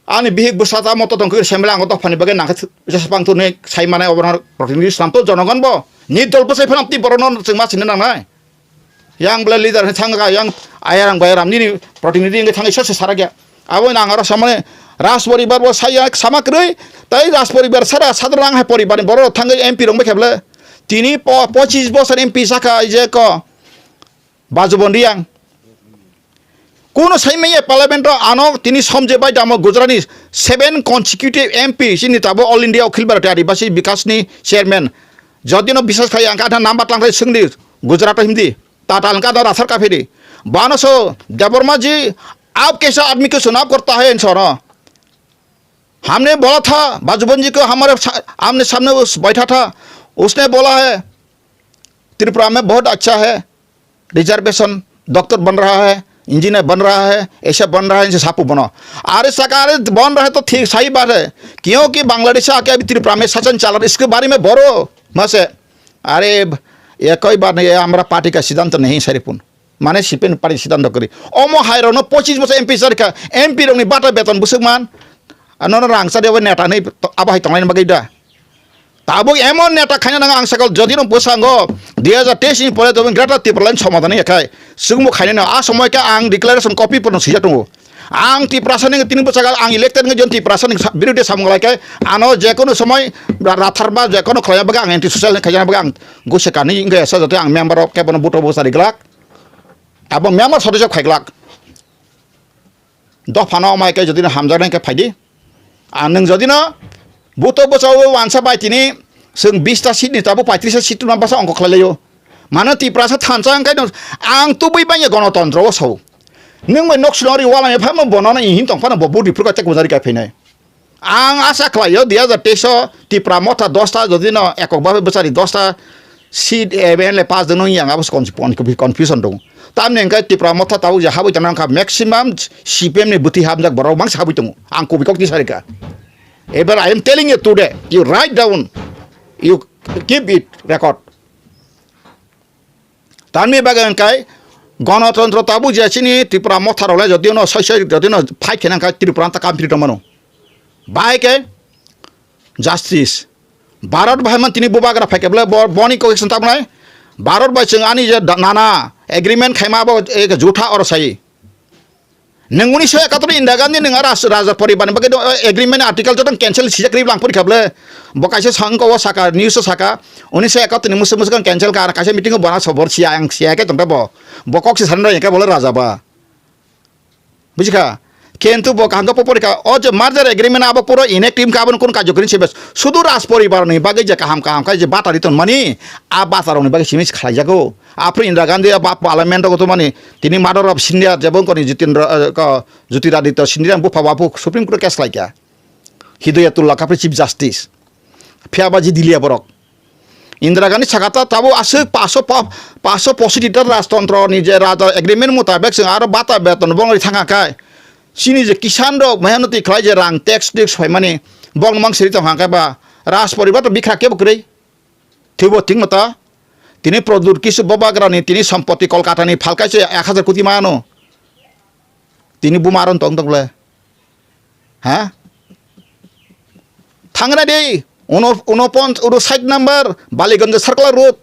ani bihik bwsa ta moto tongkhe semla ango dophani bagwi nangkhe jesa pang thuni sai manai obo protinidhi slam to jonogon bo. Nirdol bwsai phano tei borokno chwng ma sini nangnai. Yang bwle leader hwnwi thangkha, yang ayarang bayarang nini protinidhi wngwi thangwi sese sarakya. Abo nang aro samani Raj poribar bo saya sama kwrwi, tei Raj poribar sara sadharong hai poribarni borok thangwi M P rok wngkha bwle. Tini po-, pochis bosor M P sakha je ko Bajubon Riyang. Kuno saimanya parliament o ano tini Somjay bai damo Gujarat ni seven consecutive M P chini tabo All India Akhil Bharatiya Adibasi Bikasni chairman. Jodino biswas khai ang kha number tlang khai swngdi Gujarat o himdi. Tata hwnkha da rathar kaphidi. Bano so, "Debbarma ji, aap kaisa aadmi ko chunav karta hai?" Hinwi soro. "Hamne bola tha, Bajubon ji ko hamare sa-, amne samne us baitha tha. Usne bola hai, Tripura mein bahut acha hai. Reservation, doctor ban raha hai, engineer ban raha hai, aisa ban raha hai," se sapu bono. Are saka, "Are ban raha hai to thik sahi baat hai. Kyunki Bangladesh aake abhi Tripura mein shasan chal raha hai, iske baare mein boro mase." Are, ye koi baat nahi, ye hamara party ka siddhant nahi, sai ripun. Mane C P M party siddhant kori. Omo hai rokno pochis bosor M P sarikha, M P rokni bata beton bwswk man. Anono rang chadi abo neta hinwi to-, abo hai tonglaini bagwi da. Tabuk emon neta khaina nango ang sakal jodi no bwskango dui hazar teis ni pore toboni Greater Tipraland somadhan ya khai. Chwngbo khainai no a somoy khe ang declaration copy pono swijak tongo. Ang Tiprasa ni tini bwsakal ang elected wngwi jon Tiprasa ni sa-, birude samung lai khe ano je kono somoy ra-, ratharba je kono khlaiya bagwi ang anti social ni khaijana bagwi ang gose kani wngkha esa joto ang member rok kebono buto bwsa riglak. Abo member sodosyo khaiglak. Dophano omai khe jodi no hamjaknai khe phaidi. Ang nwng jodi no buto bwsa o wansa bai tini chwng bis ta seat ni tabuk paitris ta seat tubuna bwsa ongkho khlai laio. Mano Tiprasa thansa wngkhe no ang tubui bangya gonotontro o sao. Nwng bai nok swnam ri wala me phamo bono no ihim tong phano bo budi phuru ka tek bujari ka phinai. Ang asa khlaio dui hazar teis o Tipra motha dosta jodi no ekok babe bwsari dosta seat M L A pass deno yang abo se confu-, confusion dong. Tamni hwnkhe Tipra motha tabuk je habwi tongna wngkha maximum C P M ni bwtwi hamjak borok mangsa habwi tongo. Ang kubui kok tisari kha. Ebar I am telling you today, you write down, you keep it record. Tamni bagwi hwnkhai gonotontro tabuk je chini Tripura motha rok le jodi no soi soi jodi no fight khe nang kha Tripura ta kam phiri tongmano. Bahai khe justice. Bharat bahai man tini bubagra phai khe bole bo-, boni kok sing tabnai. Bharat bai chwng ani je da-, nana agreement khaima abo ek jotha oro sai. Nwng unisho ekator Indira Gandhi nwng ras-, raja poribar ni bagwi do, eh, agreement article joto cancel sijak ri lang pori kha bole. Bo kaisa sangko o saka, news o saka, unisho ekator ni musu musu cancel ka, kaisa meeting o bona sobor siya ang siya khe tongta bo. Bo kok si sanra khe bole raja ba. Bujikha? Kintu bo kaham khe popori kha, o je merger agreement abo puro inactive kha, aboni kun kajokri se bes. Sudu ras poribar ni bagwi je kaham kaham kha je batari ton mani, a batarok ni bagwi simi khlai jago. Aphuru Indira Gandhi ba parliament o to mani, tini mother of India jebo koni Jitendra, eh, ko, Jyotiraditya Scindia bupha wabu Supreme Court case khlai kha. Hidayatullah Kapri Chief Justice. Phiya ba ji dilia borok. Indira Gandhi sakha ta tabo aswk paso pa-, paso positi ta rajtontro ni je raja agreement mutabek chwng aro bata beton bongri thangkha kai. Chini je kisan rok mehnoti khlai je rang tax tix phaimani bong mang siri tongkha kai ba. Raj poribar to bikha kebo kwrwi. Thibo thik mata. Tini Pradyut Kishore Bubagra ni tini sompoti Kolkata ni phalkai se ek hajar koti mano. Tini buma aron tong tong le. Ha? Thangra de, uno, uno pon-, uno side number, Baliganj Circular Road.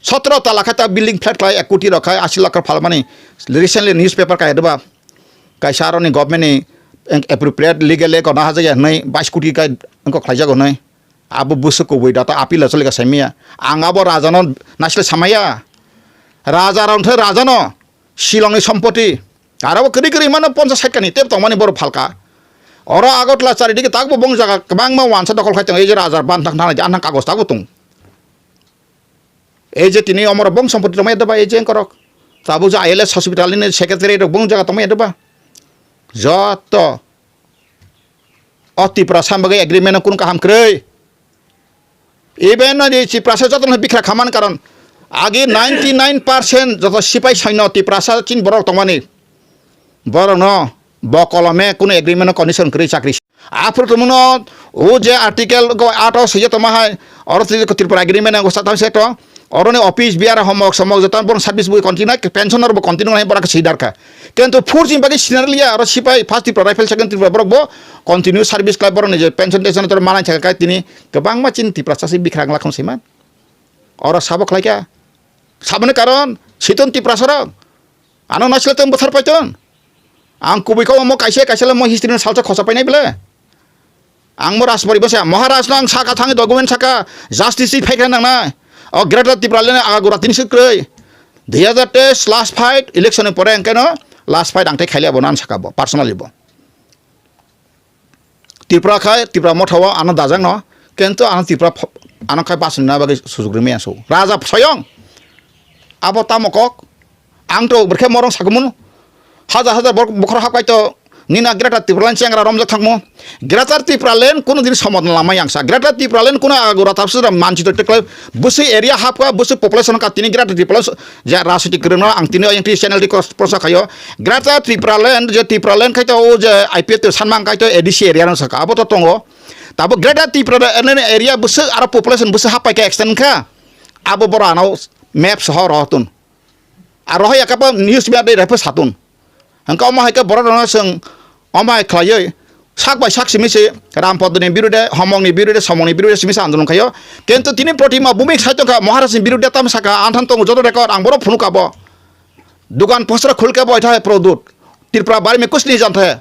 Sotro tala khai ta building flat khai ek koti rok khai asi lakh phalmani. Recently newspaper kai deba. Kaisa aroni government ni appropriate legal le kona haja ya hnai bais koti kai engko khlai jago hnai. Abo busu kubui data appeal asole ka saimia. Ang abo raja no naisle samaya. Raja rong the raja no. Shillong ni sompoti. Aro bo kwrwi kwrwi mano ponchas sait kani tep tongmani borok phalka. Oro Agartala chari digi takbo bong jaga kwbangma wansa dokol khai tongo. Ei je raja ban thang thang anthang kagos takbo tong. Ei je tini omoro bong sompoti tongmaya doba ei je engkorok. Tabuk je I L S hospital ni secretary rok bong jaga tongmaya doba. Joto. O Tiprasa bagwi agreement no kunu kaham kwrwi. Even no di Tiprasa joto no bikra khaman karon agi ninety nine percent joto sipai saino Tiprasa chin borok tongmani. Borok no bo kolome kunu agreement no condition kwrwi chakri. Aphuru tongmano o je article go ato swiya tongma hai oro Tripura agreement no sa tang se to. Oroni office biar homok somok joto borok service bo continue nai, pension rok bo continue nai, borok sidar kha. Kintu four jin bagwi sinar liya, oro sipai first Tripura rifle, second Tripura borok bo continue service khlai, borokni je pension tension tor manai thaka kai tini kwbangma chini Tiprasa se bikrang lakhon siman. Oro sabo khlai kha. Saboni karon siton Tiprasa rok. Ano naisle tong bwthar paiton. Ang kubui kha omo kaisa kaisa le mo history no salsa khosa painai bele. Ang mo Rajbari bwsa Maharaj no ang saka thangwi document saka justice si phaikha nangnai. O Greater Tipraland ni agagura tini se kwrwi. Dui hajar teis last fight election ni pore ang keno last fight ang tei khaili abo nan saka bo personally bo. Tripura khai Tripura motha o ano dajak no kintu ano Tripura pho-, ano khai bachani na bagwi sujuk rwmaya so. Raja soyong abo tamo kok. Ang to bwrkhe morong sakumun. Hajar hajar bor-, bokhor hapkai to nina Greater Tipraland chengra romjak thangmo. Greater Tipraland kuno din somodan lama yangsa. Greater Tipraland kuno agora tapsira manchi to teklai busi area hapka busi population ka tini Greater Tipraland so-, ja rasiti kwrwngno ang tini yang tini channel di kos-, prosa khayo. Greater Tipraland je Tipraland khai to o je I P F to sanmang kai to A D C area no saka. Abo to tongo. Tabo Greater Tipraland area busi aro population busi hapkai ka extend kha. Abo bora ano map soho rohotun. Aro hai yakapa news media dai raipo satun. Hangka omo hai khe borok rokno chwng omo hai khlaiwi sak bai sak simi se Rampodoni birude, Homongni birude, Somongni birude simi se andolon khaio. Kintu tini Protima Bhumik sai tongkha Maharajni birude tam saka anthan tongo joto record ang borok phunukha bo. Dukan posra khulkha bo ithai Produt. Tripura bari me kuch nahi janta hai.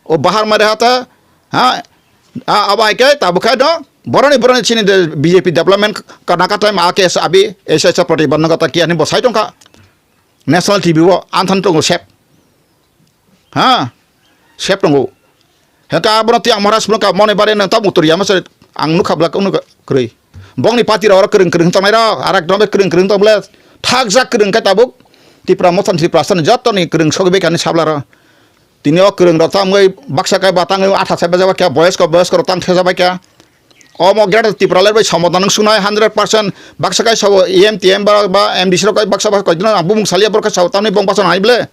O bahar mein rehta hai. Ha? A, abo hai khe tabuk khai no. Boroni boroni chini de B J P development karna ka time A K S abi S S Proti Bandhon kata kiya ni bo sai tongkha. National T V o anthan tongo sep. Ha? Sep tongo. Heka abono tiang Maharaj phunukha moni bare nang tabuk turiya masa ang nukha bla kunu kwrwi. Bongni party rok oro kwrwng kwrwng tongnai rok arak dome kwrwng kwrwng tong bla thakjak kwrwng khe tabuk Tipra Motha ni Tipra sani joto ni kwrwng sogwi bai kani sabla rok. Tini o kwrwng rok tangwi baksa kai ba tangwi atha sai bajak kya boyos ko boyos ko rok tang thesa bai kya. Omo Greater Tipraland bai somodan wng sunai hundred percent baksa kai sabo E M T M ba, ba M D C rok kai baksa baksa koidino ang bumung salia borok kai sabo tamni bong basan hai ble.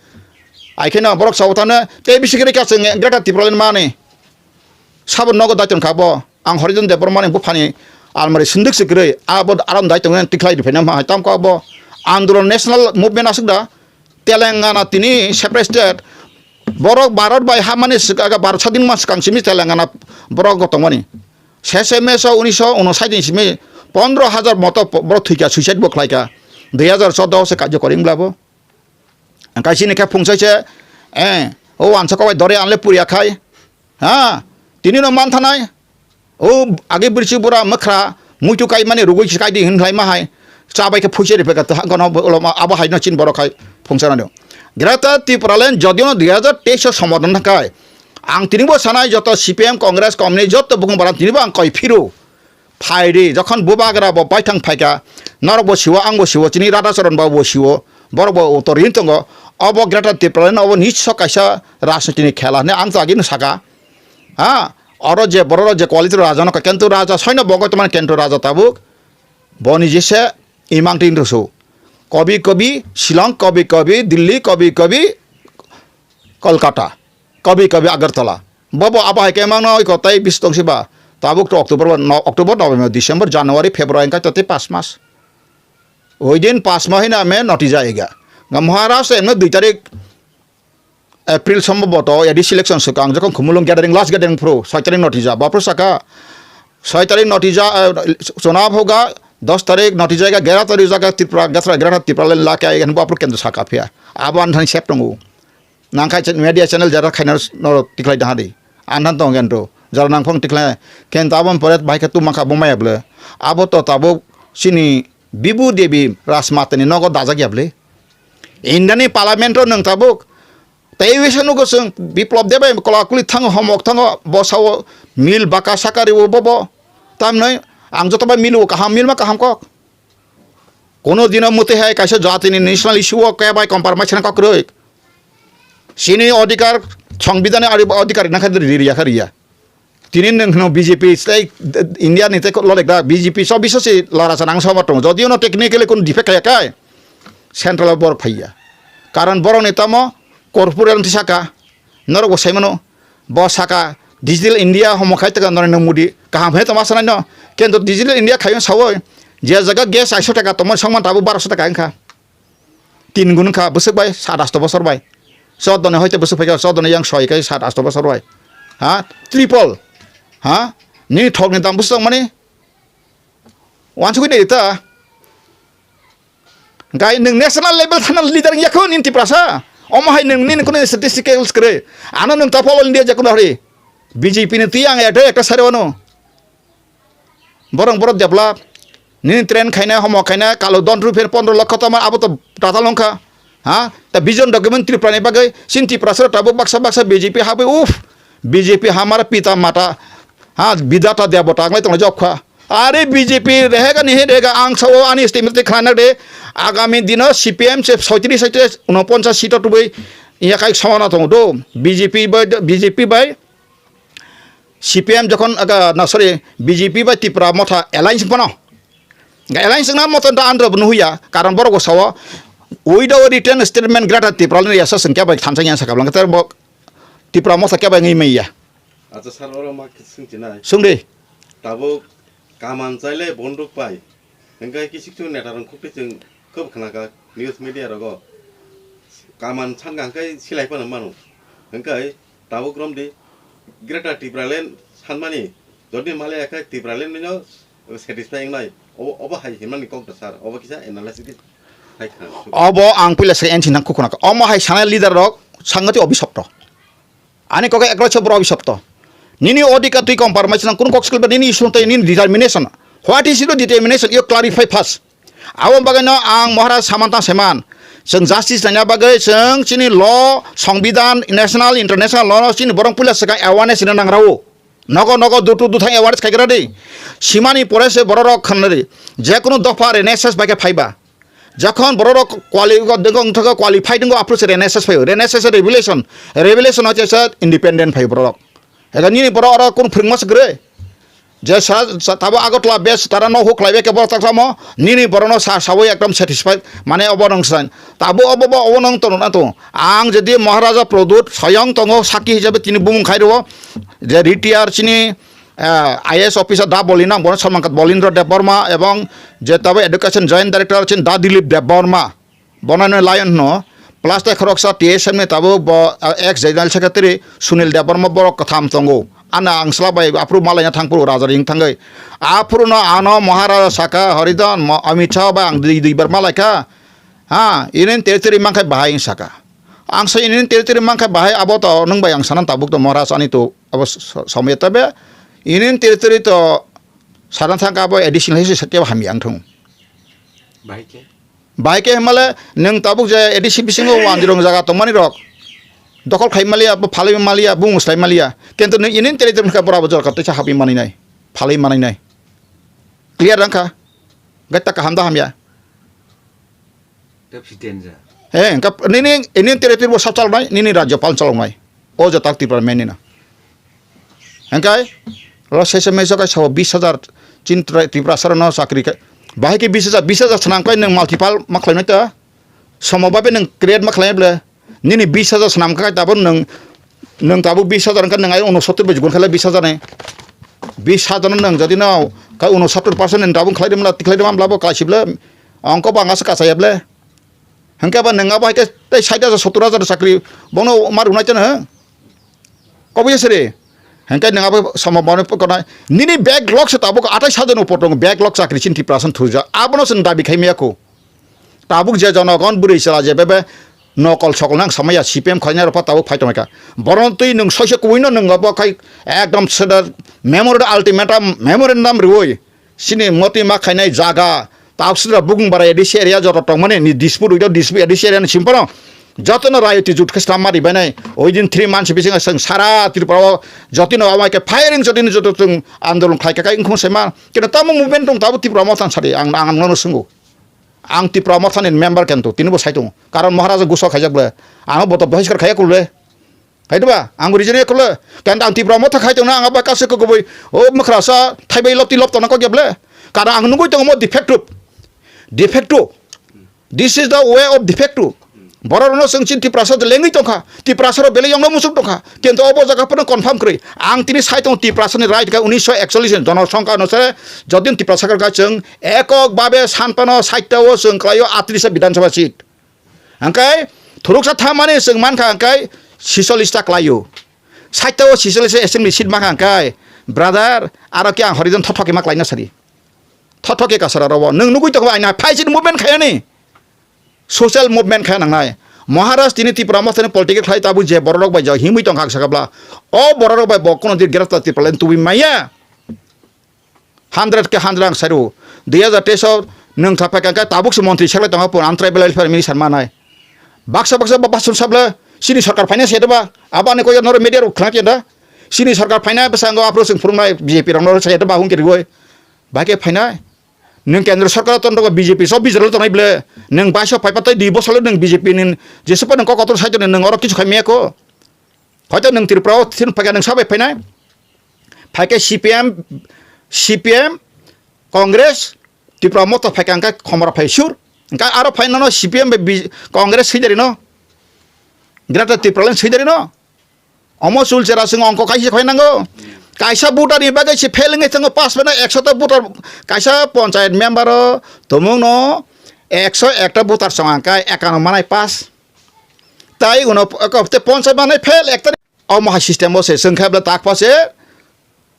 Ai khe no borok sabo tamne tei bisi khe kya chwng Greater Tipraland mani. sabo nogo dai tongkha bo. Ang Horijan Debbarma ni buphani almari sindwk se kwrwi, abo aram dai tongwi tikhlai riphaina ma hai tamkha bo. Andolon national movement aswk da. Telangana tini separate state. Borok Bharat bai hamani swk-, aga Bharat sadin ma swkang simi Telangana borok go tongmani. Sese meso unisho unosai din simi pondro hajar moto po-, borok thwikha, suicide bo khlaikha. Dui hajar choudo se kajjo koring blabo. Kaisini khe phungsai se, eh, o wansa kobai dore anle puriya khai. Ha, tini no manthanai. O age birsi bura mwkhra muitu kai mani rugui si kai di hin khlai ma hai. Cha bai khe phuise ri peka ta gono abo hai no chin borok khai phungsa nani. Greater Tipraland jodio no dui hajar teis o somodan thangkai. Ang tini bo sanai joto C P M, Congress, Communist joto bukung baram tini bo ang koi phiru. Phai ri, jokhon bubagra bo baithang phaikha, norok bo siwo, ang bo siwo, chini Radhacharan babu bo siwo, borok bo utor rin tongo. Obo Greater Tipraland obo niso kaisa rajniti ni khela hwnwi ang to age no saka. Ha, oro je borok je quality raja no, kento raja soino bo goi tongmani kento raja tabuk. Boni jese imang tin rusu. Kobi kobi Shillong, kobi kobi Delhi, kobi kobi Kolkata, kobi kobi Agartala. Bobo abo hai khe mangno iko tei bis tong siba. Tabuk to October, no, October, November, December, January, February, engkai to tei pas mas. Oi din pas ma hina me notija ega. Nga Maharashtra emno dui tarik April somboboto A D C election swkang jokhon Khumulwng gathering, last gathering phuru soi tarik notija. Bapro saka soi tarik notija, eh, chona phoga, dos tarik notija ega, gera tarik jaga Tripura, gatra, gera Tripura len lake ega, bapro kendra saka phiya. Abo an thani sep tongo. Nangkha media channel jara khaina norok tikhlai dahadi. Anhan tong kento. Jara nangphang tikhlai. Kento aboni pore bahai khe tumangkha bo maya bwle. Abo to tabuk chini Bibu Devi Rajmatani nogo dajak ya bwle. Indiani parliament o nwng tabuk. Tei wisa nugo chwng Biplop Deb bai kola kuli thango, homok thango, bosao mil baka sakari o bobo. Tamnoi ang joto bai mil o kaham, mil ma kaham kok. Kono dino mwtwi hai kaisa jatini national issue o kebo compromise khna kok kwrwi. Chini odhikar, songbidani ari odhikar rina kha ri, ri, riya kha riya. Tini nwng hwno B J P tei India ni tei lolek da B J P so biso si lara sanang soba tongo. Jodi ono technically kun defect kaya kai central o bor phaiya. Karon borok ni tamo corporate tisa ka. Norok bo sai mano, bo saka Digital India homo khai taka Narendra Modi kaham he tongma sanai no. Kento Digital India khayo sawi je jaga gas aiso taka tongma songman tabuk barosho taka wngkha. Tin gun wngkha bwswk bai sat asto bosor bai. Choddo ni hoite bwswk phaikha choddo ni yang soi kai sat asto bosor bai. Ha? Triple. Ha? Nini thok ni dam bwswk mani? Wansugwi nai ta. Gai nwng national level thana leader wngya kho nini Tiprasa. Omo hai nwng nini kunu statistical kwrwi. Ano nwng tapol India je kunu hari. B J P ni twi ang ekta ekta sari wano. Borok borok develop. Nini train khaina homo khaina kalo don rupher pondro lokho tama abo to tatal wngkha. Ha? Ta vision document Tripura ni bagwi sin Tiprasa tabuk baksa baksa B J P habwi uff. B J P hamar pita mata. Ha? Bidata debota anglai tongna jobkha. Are B J P rehega nihe rega ang sao ani statement tei khana de agami dino C P M se soitris soitris unoponchas seat o tubui yakai samana tongo do B J P bai B J P bai C P M jokhon aga na sorry B J P bai Tipra motha alliance bono alliance na moto da andro bunu huya karon borok sao without written statement greater Tipra ni yasa sengkya bai thansa yang sakablang ter bo Tipra motha kya bai ngi maiya. Acha sir oro ma swngchinai. Swngdi. Tabuk kaman chaile bonduk pai. Hingke kisik tu neta rong khukti chwng khub khnaka news media rogo. Kaman sangka hingke silai pano mano. Hingke tabuk romdi Greater Tipraland sanmani jodi male aka Tipraland no satisfy wngnai. Obo, obo hai himani kok da sir. Obo kisa analysis hai khna. Obo ang puila se enchi nang khukuna. Omo hai sanai leader rok sangati obisop to. Ani kok ekro chhe bro obisop to. Nini odhikar twi compromise nang kunu kok skill ba nini issue tei nini determination. What is your determination? You clarify first. Abo bagwi no ang Maharaj Samanta Seman. Chwng justice laina bagwi chwng chini law, songbidan, national, international law no chini borong puila swkang awareness rina nang rao. Nogo nogo dutu duthang awareness khai gra di. Simani pore se borok rok khanna di. Je kunu dopha renaissance bai khe phaiba. Jokhon borok rok quali-, wngthok qualified wngkha, apro se renaissance phaio. Renaissance se revolution. Revolution hwnkhe se independent phaio borok rok. Ega nini borok oro kunu phwrwngma se kwrwi. Je sa, sa, tabo Agartala base tara no huk khlai be ke borok tak samo, nini borok no sa, sawi ekdom satisfied, mane obo nang san. Tabo obo bo obo nang tono na to. Ang jodi Maharaja Pradyut soyong tongo, sakhi hisabe tini bumung khai rwo, je retired chini, eh, I A S officer da Bolin ang, bono Salman Khat Bolindra Debbarma ebong je tabo education joint director chin da Dilip Debbarma. Bono no Lion hwno, plus tei khoroksa T S M ni tabuk bo, ah, ex general secretary Sunil Debbarma borok kwtham tongo. Ano ang sla bai aphuru malaina thangphuru raja ring thangwi. Aphuru no ano Maharaja saka, "Haridhan, mo-, Amit Shah bai ang dui, dui bar malaikha. Ha, Union Territory mankha bahai," wng saka. Ang sa Union Territory mankha bahai, abo to nwng bai ang sanan tabuk to Maharaj ani to abo s-, s-, somya tabe. Union Territory to sanan thangkha abo additional history sakya hamya ang thung. Bahai khe? Bahai khe hwnmale nwng tabuk je A D C bisingo wanjrong jaga tongmani rok dokhol khai maliya, bo phalwi maliya, bung slai maliya. Kintu nwng Union Territory wngkha bora bo jorka teisa habwi maninai, phalwi maninai. Clear wngkha? Gaita kaham da hamya? Tep si danger. He, wngkha nini Union Territory bo sa chalnai, nini rajyopal chalnai. O jotang Tripura meni na. Hengkai, lo sese meso kai sabo bis hajar chin Tripura sara no chakri kai. Bahai ke bis hajar, bis hajar sanang kai nang multiple ma khlai nai ta. Somo babe nang create ma khlai ble. Nini bis hajar sanam kai tabun nang, nang tabu bis hajar kan nang ai uno sottur bai gun khala bis hajar ne. Bis hajar nang jadi no kai uno sottur percent nang tabun khlai de mla, khlai de mla bo kai sible. Ongko ba ngas ka saya ble. Hengke ba nang abo hai ke tei sait hajar sottur hajar chakri bono ma rwnai chano he. Kobui siri. Hengke nang abo samo bono pokonai. Nini backlog se tabuk atai sajan upor tong backlog chakri chin Tripura san thuja. Abono sen dabi khai maya ko. Tabuk je jonogon bwrwi chwla je bebe nokol sokol nang samaya C P M khaina ropa tabuk phai tongkha. Boron twi nung soise kuino nung abo khai ekdom sida memorandum ultimatum memorandum riwi. Sini moti ma khainai jaga, taksira bukung bara A D C area joto tongmani ni Dispur uida Dispur A D C area ni simpano jotono rayoti jut khe slamma ribainai. Within three months bisingo chwng sara Tripura o jotino amai khe firing jotino joto chwng andolon khlai kha kai wngkhung saima. Kino tamo movement tong tabo Tripura motha sadi ang, ang nono swngo. Ang Tripura motha ni member kento tini bo sai tongo. Karon Maharaja gusa khaijak ble. Ang boto bohiskar khaiya kulbe. Hai diba? Ang region ya kule. Kan ang Tipra motha khai tongna ang aba kasu ko goboi. O makrasa thaibai lop ti lop tongna ko geble. Karena ang nugui tongo mo de facto. De facto. This is the way of de facto. Borok no sing chin Tiprasa de lengui tongkha. Tiprasa ro belai yongno musuk tongkha. Kintu obo jaga pono confirm kwrwi. Ang tini sai tong Tiprasa ni right ka unisho ekchollish jono songkha no sare jodin Tiprasa ka chwng ekok babe sanpano sait ta o chwng klaio atris bidhan sabha seat. Hingke thuruksa thamani chwng mankha hingke sisolista klaio. Saitao sisolista assembly seat mankha hingke brother aro khe ang horijon thothok khe ma klaina sadi. Thothok khe kasara robo. Nwng nugui tongkha aina phaisin movement khaiyani. Social movement khaina nangnai. Maharaj tini Tipra mothani political khlai tabuk je bororok bai jao himui tongkha ang sakabla. O bororok bai bo kono din grafta Tipra len tubui maya. Hundred ke hundred ang sairu. Dui hajar teis o nwng tha phaikha khe tabuk se montri seklai tongkha pun ang tribal welfare minister manai. Baksa baksa ba basun sable sini sarkar phaina se ba. Abo ani koyo noro media rok khna kenda. Sini sarkar phaina bwskango aphuru chwng phurungnai B J P rok noro se ba hung kiri goi. Ba khe phainai. Nwng kendra sarkar ton rok B J P so bijaro tongnai ble. Nwng baiso phaipa tei dui bosor nwng B J P ni jesupa nwng kokotor sai nwng oro kichu khaimya ko. Hoito nwng Tripura o thin phaikha nwng sabai phainai. Phaikhe C P M, C P M, Congress, Tripura Motha phaikha hwnkhe khomora phai sur. Hwnkhe aro phai nono C P M bai B-, Congress swidarino. Greater Tripura len swidarino. Omo chul chera chwng ongko kaisa khoi nango. Kaisa voter ni bagwi se fail wngwi thango pass bai no ekso ta voter kaisa panchayat member o tumung no ekso ekta voter chong ang kai ekano manai pass. Tai uno te ponchai manai fail ekta. Omo hai system o se chwng khe bla tak pa se.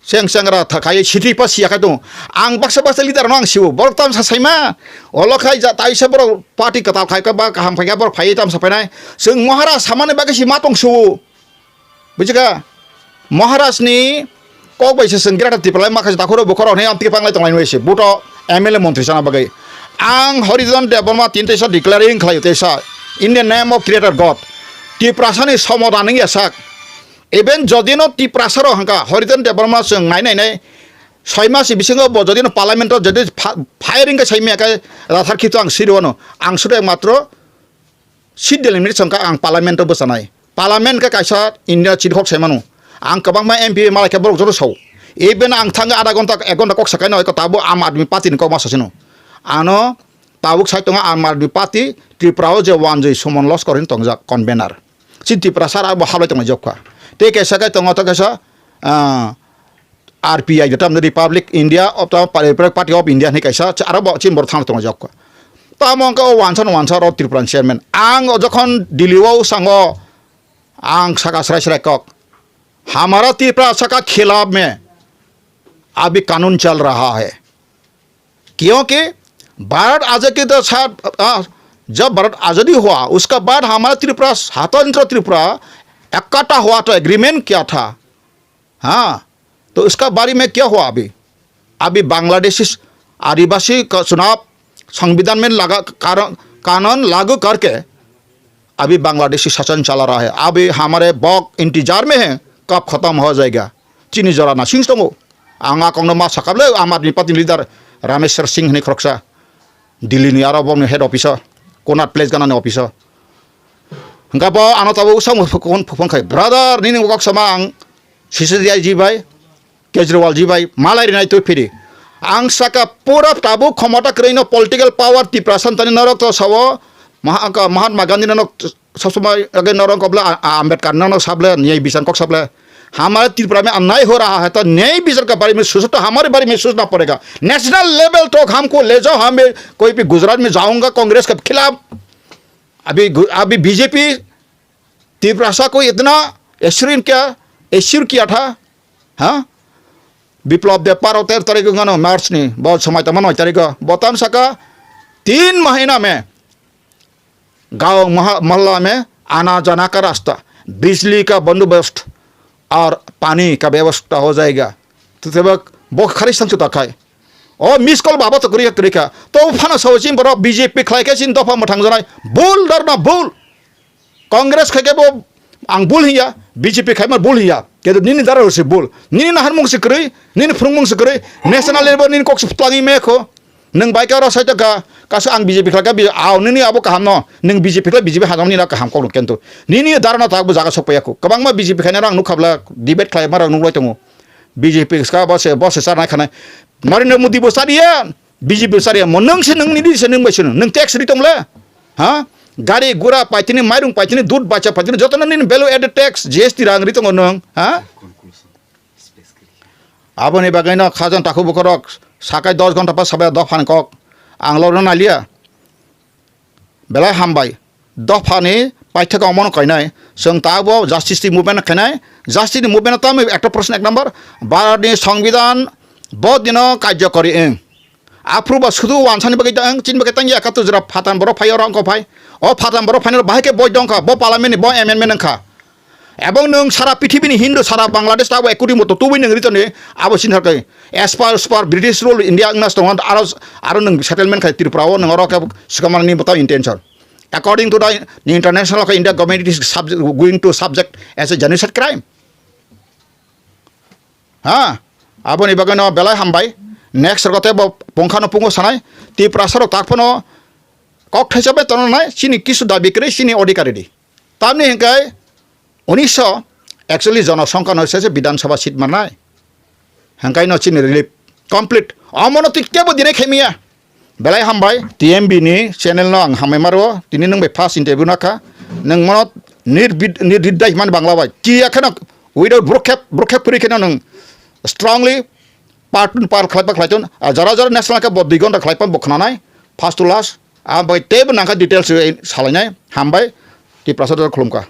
Seng seng ra tha khai sitri pa siya khai tongo. Ang baksa baksa leader no ang siwo. Borok tam sa saima. Olo khai ja tai sa borok party katal khai ka ba kaham khai ka borok phai tam sa painai. Chwng Maharaj samani bagwi si ma tong siwo. Bujikha? Maharaj ni kok bai se chwng Greater Tipraland ma khaisa dakhoro bukhoro hwnwi amtwi panglai tonglai nwi se. Buto M L A montri chana bagwi. Ang Horijan Debbarma tin teisa declaring khlaio teisa. In the name of Creator God. Tiprasa ni somodan wngya sak. Even jodino Tiprasa rok hwnkha Horijan Debbarma chwng nai nai nai. Soi mas bisingo bo jodino parliament o jodi pha-, firing khe saimya khe rathar khito ang siri wano. Ang sure matro Seat delimitation kha ang parliament o bwchanai. Parliament khe kaisa India chirikhok sai mano. Ang kwbangma M P malai khe borok joto sao. Even ang thangwi adha ghonta, ek ghonta kok sakai no, eko tabuk Aam Aadmi Party ni kok ma sasino. Ano tabuk sai tongo Aam Aadmi Party Tripura o je wanjwi Suman Laskar hin tongjak convener. Chini Tripura sara bo hablai tongmani jokha. Tei kaisa kai tongo, to kaisa, ah, R P I, the Republic India of the Republic Party of India hinwi kaisa, aro bo chini borok thang tongmani jokha. Tamo wngkha o wansa no wansa ro Tripura ni chairman. Ang o jokhon Delhi o sango, ang saka srai srai kok. हमारा तिरपरा का खिलाफ में अभी कानून चल रहा है, क्योंकि भारत आजादी के साथ, आ, जब भारत आजादी हुआ, उसके बाद हमारा त्रिपुरा, स्वतंत्र त्रिपुरा इकट्ठा हुआ था, एग्रीमेंट किया था। हाँ, तो उसका बारे में क्या हुआ अभी? अभी बांग्लादेशी आदिवासी का चुनाव संविधान में लगा, कारण, कानून लागू करके अभी बांग्लादेशी शासन चला रहा है। अभी हमारे बक इंतजार में है, कब खत्म हो जाएगा। Chini jora na sing tongo. Ang a kokno ma sakable, Aam Aadmi Party leader Rameshwar Singh hinwi khoroksa, Delhi ni aro bokni head office o, Connaught Place ganani office o. Hingkha bo ano tabuk samung phukung phukung khai, "Brother, nini kok sama ang C C D I ji bai, Kejriwal ji bai malai rinai twi phiri." Ang saka pura tabuk khomota kwrwi no political power Tiprasa tani norok to sawo Maha-, Mahatma Gandhi no nok sabsomoi age norok kobla A-, A-, Ambedkar no nok sable nyai bichar kok sable. हमारे त्रिपुरा में अन्याय हो रहा है तो न्याय विचार के बारे में सोचो तो हमारे बारे में सोचना पड़ेगा। नेशनल लेवल तक हमको ले जाओ, हम भी कोई भी गुजरात में जाऊंगा कांग्रेस के खिलाफ। अभी गु-, अभी बीजेपी तिरपरासा को इतना एश्योर क्या, एश्योर किया था, हाँ? Biplab Deb paro ter tarik wngkha no March ni, bo swmai tongma noi tarik o, bo tam saka tin mahina mein गांव महा-, मोहल्ला में आना जाना का रास्ता, बिजली का बंदोबस्त और पानी का व्यवस्था हो जाएगा। तो तब वो खारिज संग चुता खाए। ओ मिस कॉल बाबा तो करिया करिका। तो फना सौ चिन बरो B J P खलाय के चिन दफा मथांग जनाय। भूल डरना भूल। Congress khai ke bo ang bul hiya, B J P khai ma bul hiya. Kedo nini dara se bul. Nini nahan mung se kwrwi, nini phwrwng mung se kwrwi. National level nini kok se tlangi me kho. Nwng bai ka ro sai ta ka, kasu ang B J P khlai ka, bi-, aw nini abo kaham no. Nwng B J P khlai B J P hajam nini kaham kok no kento. Nini dara no tak bo jaga sok paya kho. Kwbangma B J P khai na rang nuk khabla debate khlai ma rang nuk lai tongo. B J P ska bo se, bo se sa nai khanai. Narendra Modi bo sa diya. B J P sari mo nwng se nwng nini se nwng bai se nwng tax ri tong le? Ha? Gari gura paitini, mairung paitini, dud bacha paitini, joto no nini value added tax, G S T rang ri tongo nwng, ha? Aboni bagwi no khajan takhu bukhorok sakai dos ghonta pa sabai dophan kok ang logno naliya. Belai hambai. Dophani paithak omono kainai, chwng tabuk justice ni movement khainai, justice ni movement tamo ekta proshno ek number, Bharat ni Songbidan bo dino karjokori wng. Aphuru ba sudu wansani bagwi da wng, chini bagwi tangya ekattor jora phathan borok phai oro wngkha phai. O phathan borok phainai bahai khe boi dongkha, bo parliament ni, bo amendment wngkha. Ebong nwng sara pithibini Hindu, sara Bangladesh tabo ekoti moto tubui nwng ritoni abo sinthar kai. As per, as per British rule India wngna tongo aro, aro nwng settlement khai Tripura o nwng oro khe swkangmani bwtang intention. According to the international, India government is subject, going to subject as a genocide crime. Ha? Aboni bagwi no belai hambai. Next rogote bo pungkhano pungo sanai. Tiprasa rok tak phano kok thaisa bai tongnai, chini kisu dabi kwrwi, chini odhikari di. Tamni hingkai unisho actually jonosongkha no se se Bidhan Sabha seat manai. Hingkai no chini relief complete. Omono twi kebo dinai khaimiya. Belai hambai, T M B ni channel no ang hambai maro. Tini nwng bai first interview nakha. Nwng mono nirbid-, nirdidai himani Bangla bai. Kiya kheno without bwrwkhe, bwrwkhe phuri kheno nwng strongly part tun part khlaipa khlaitun. A jara jara national khe bo dui ghonta khlaipa bo khnanai. First to last. A bai teibo nangkha details salainai. Hambai. Tiprasa khulumkha.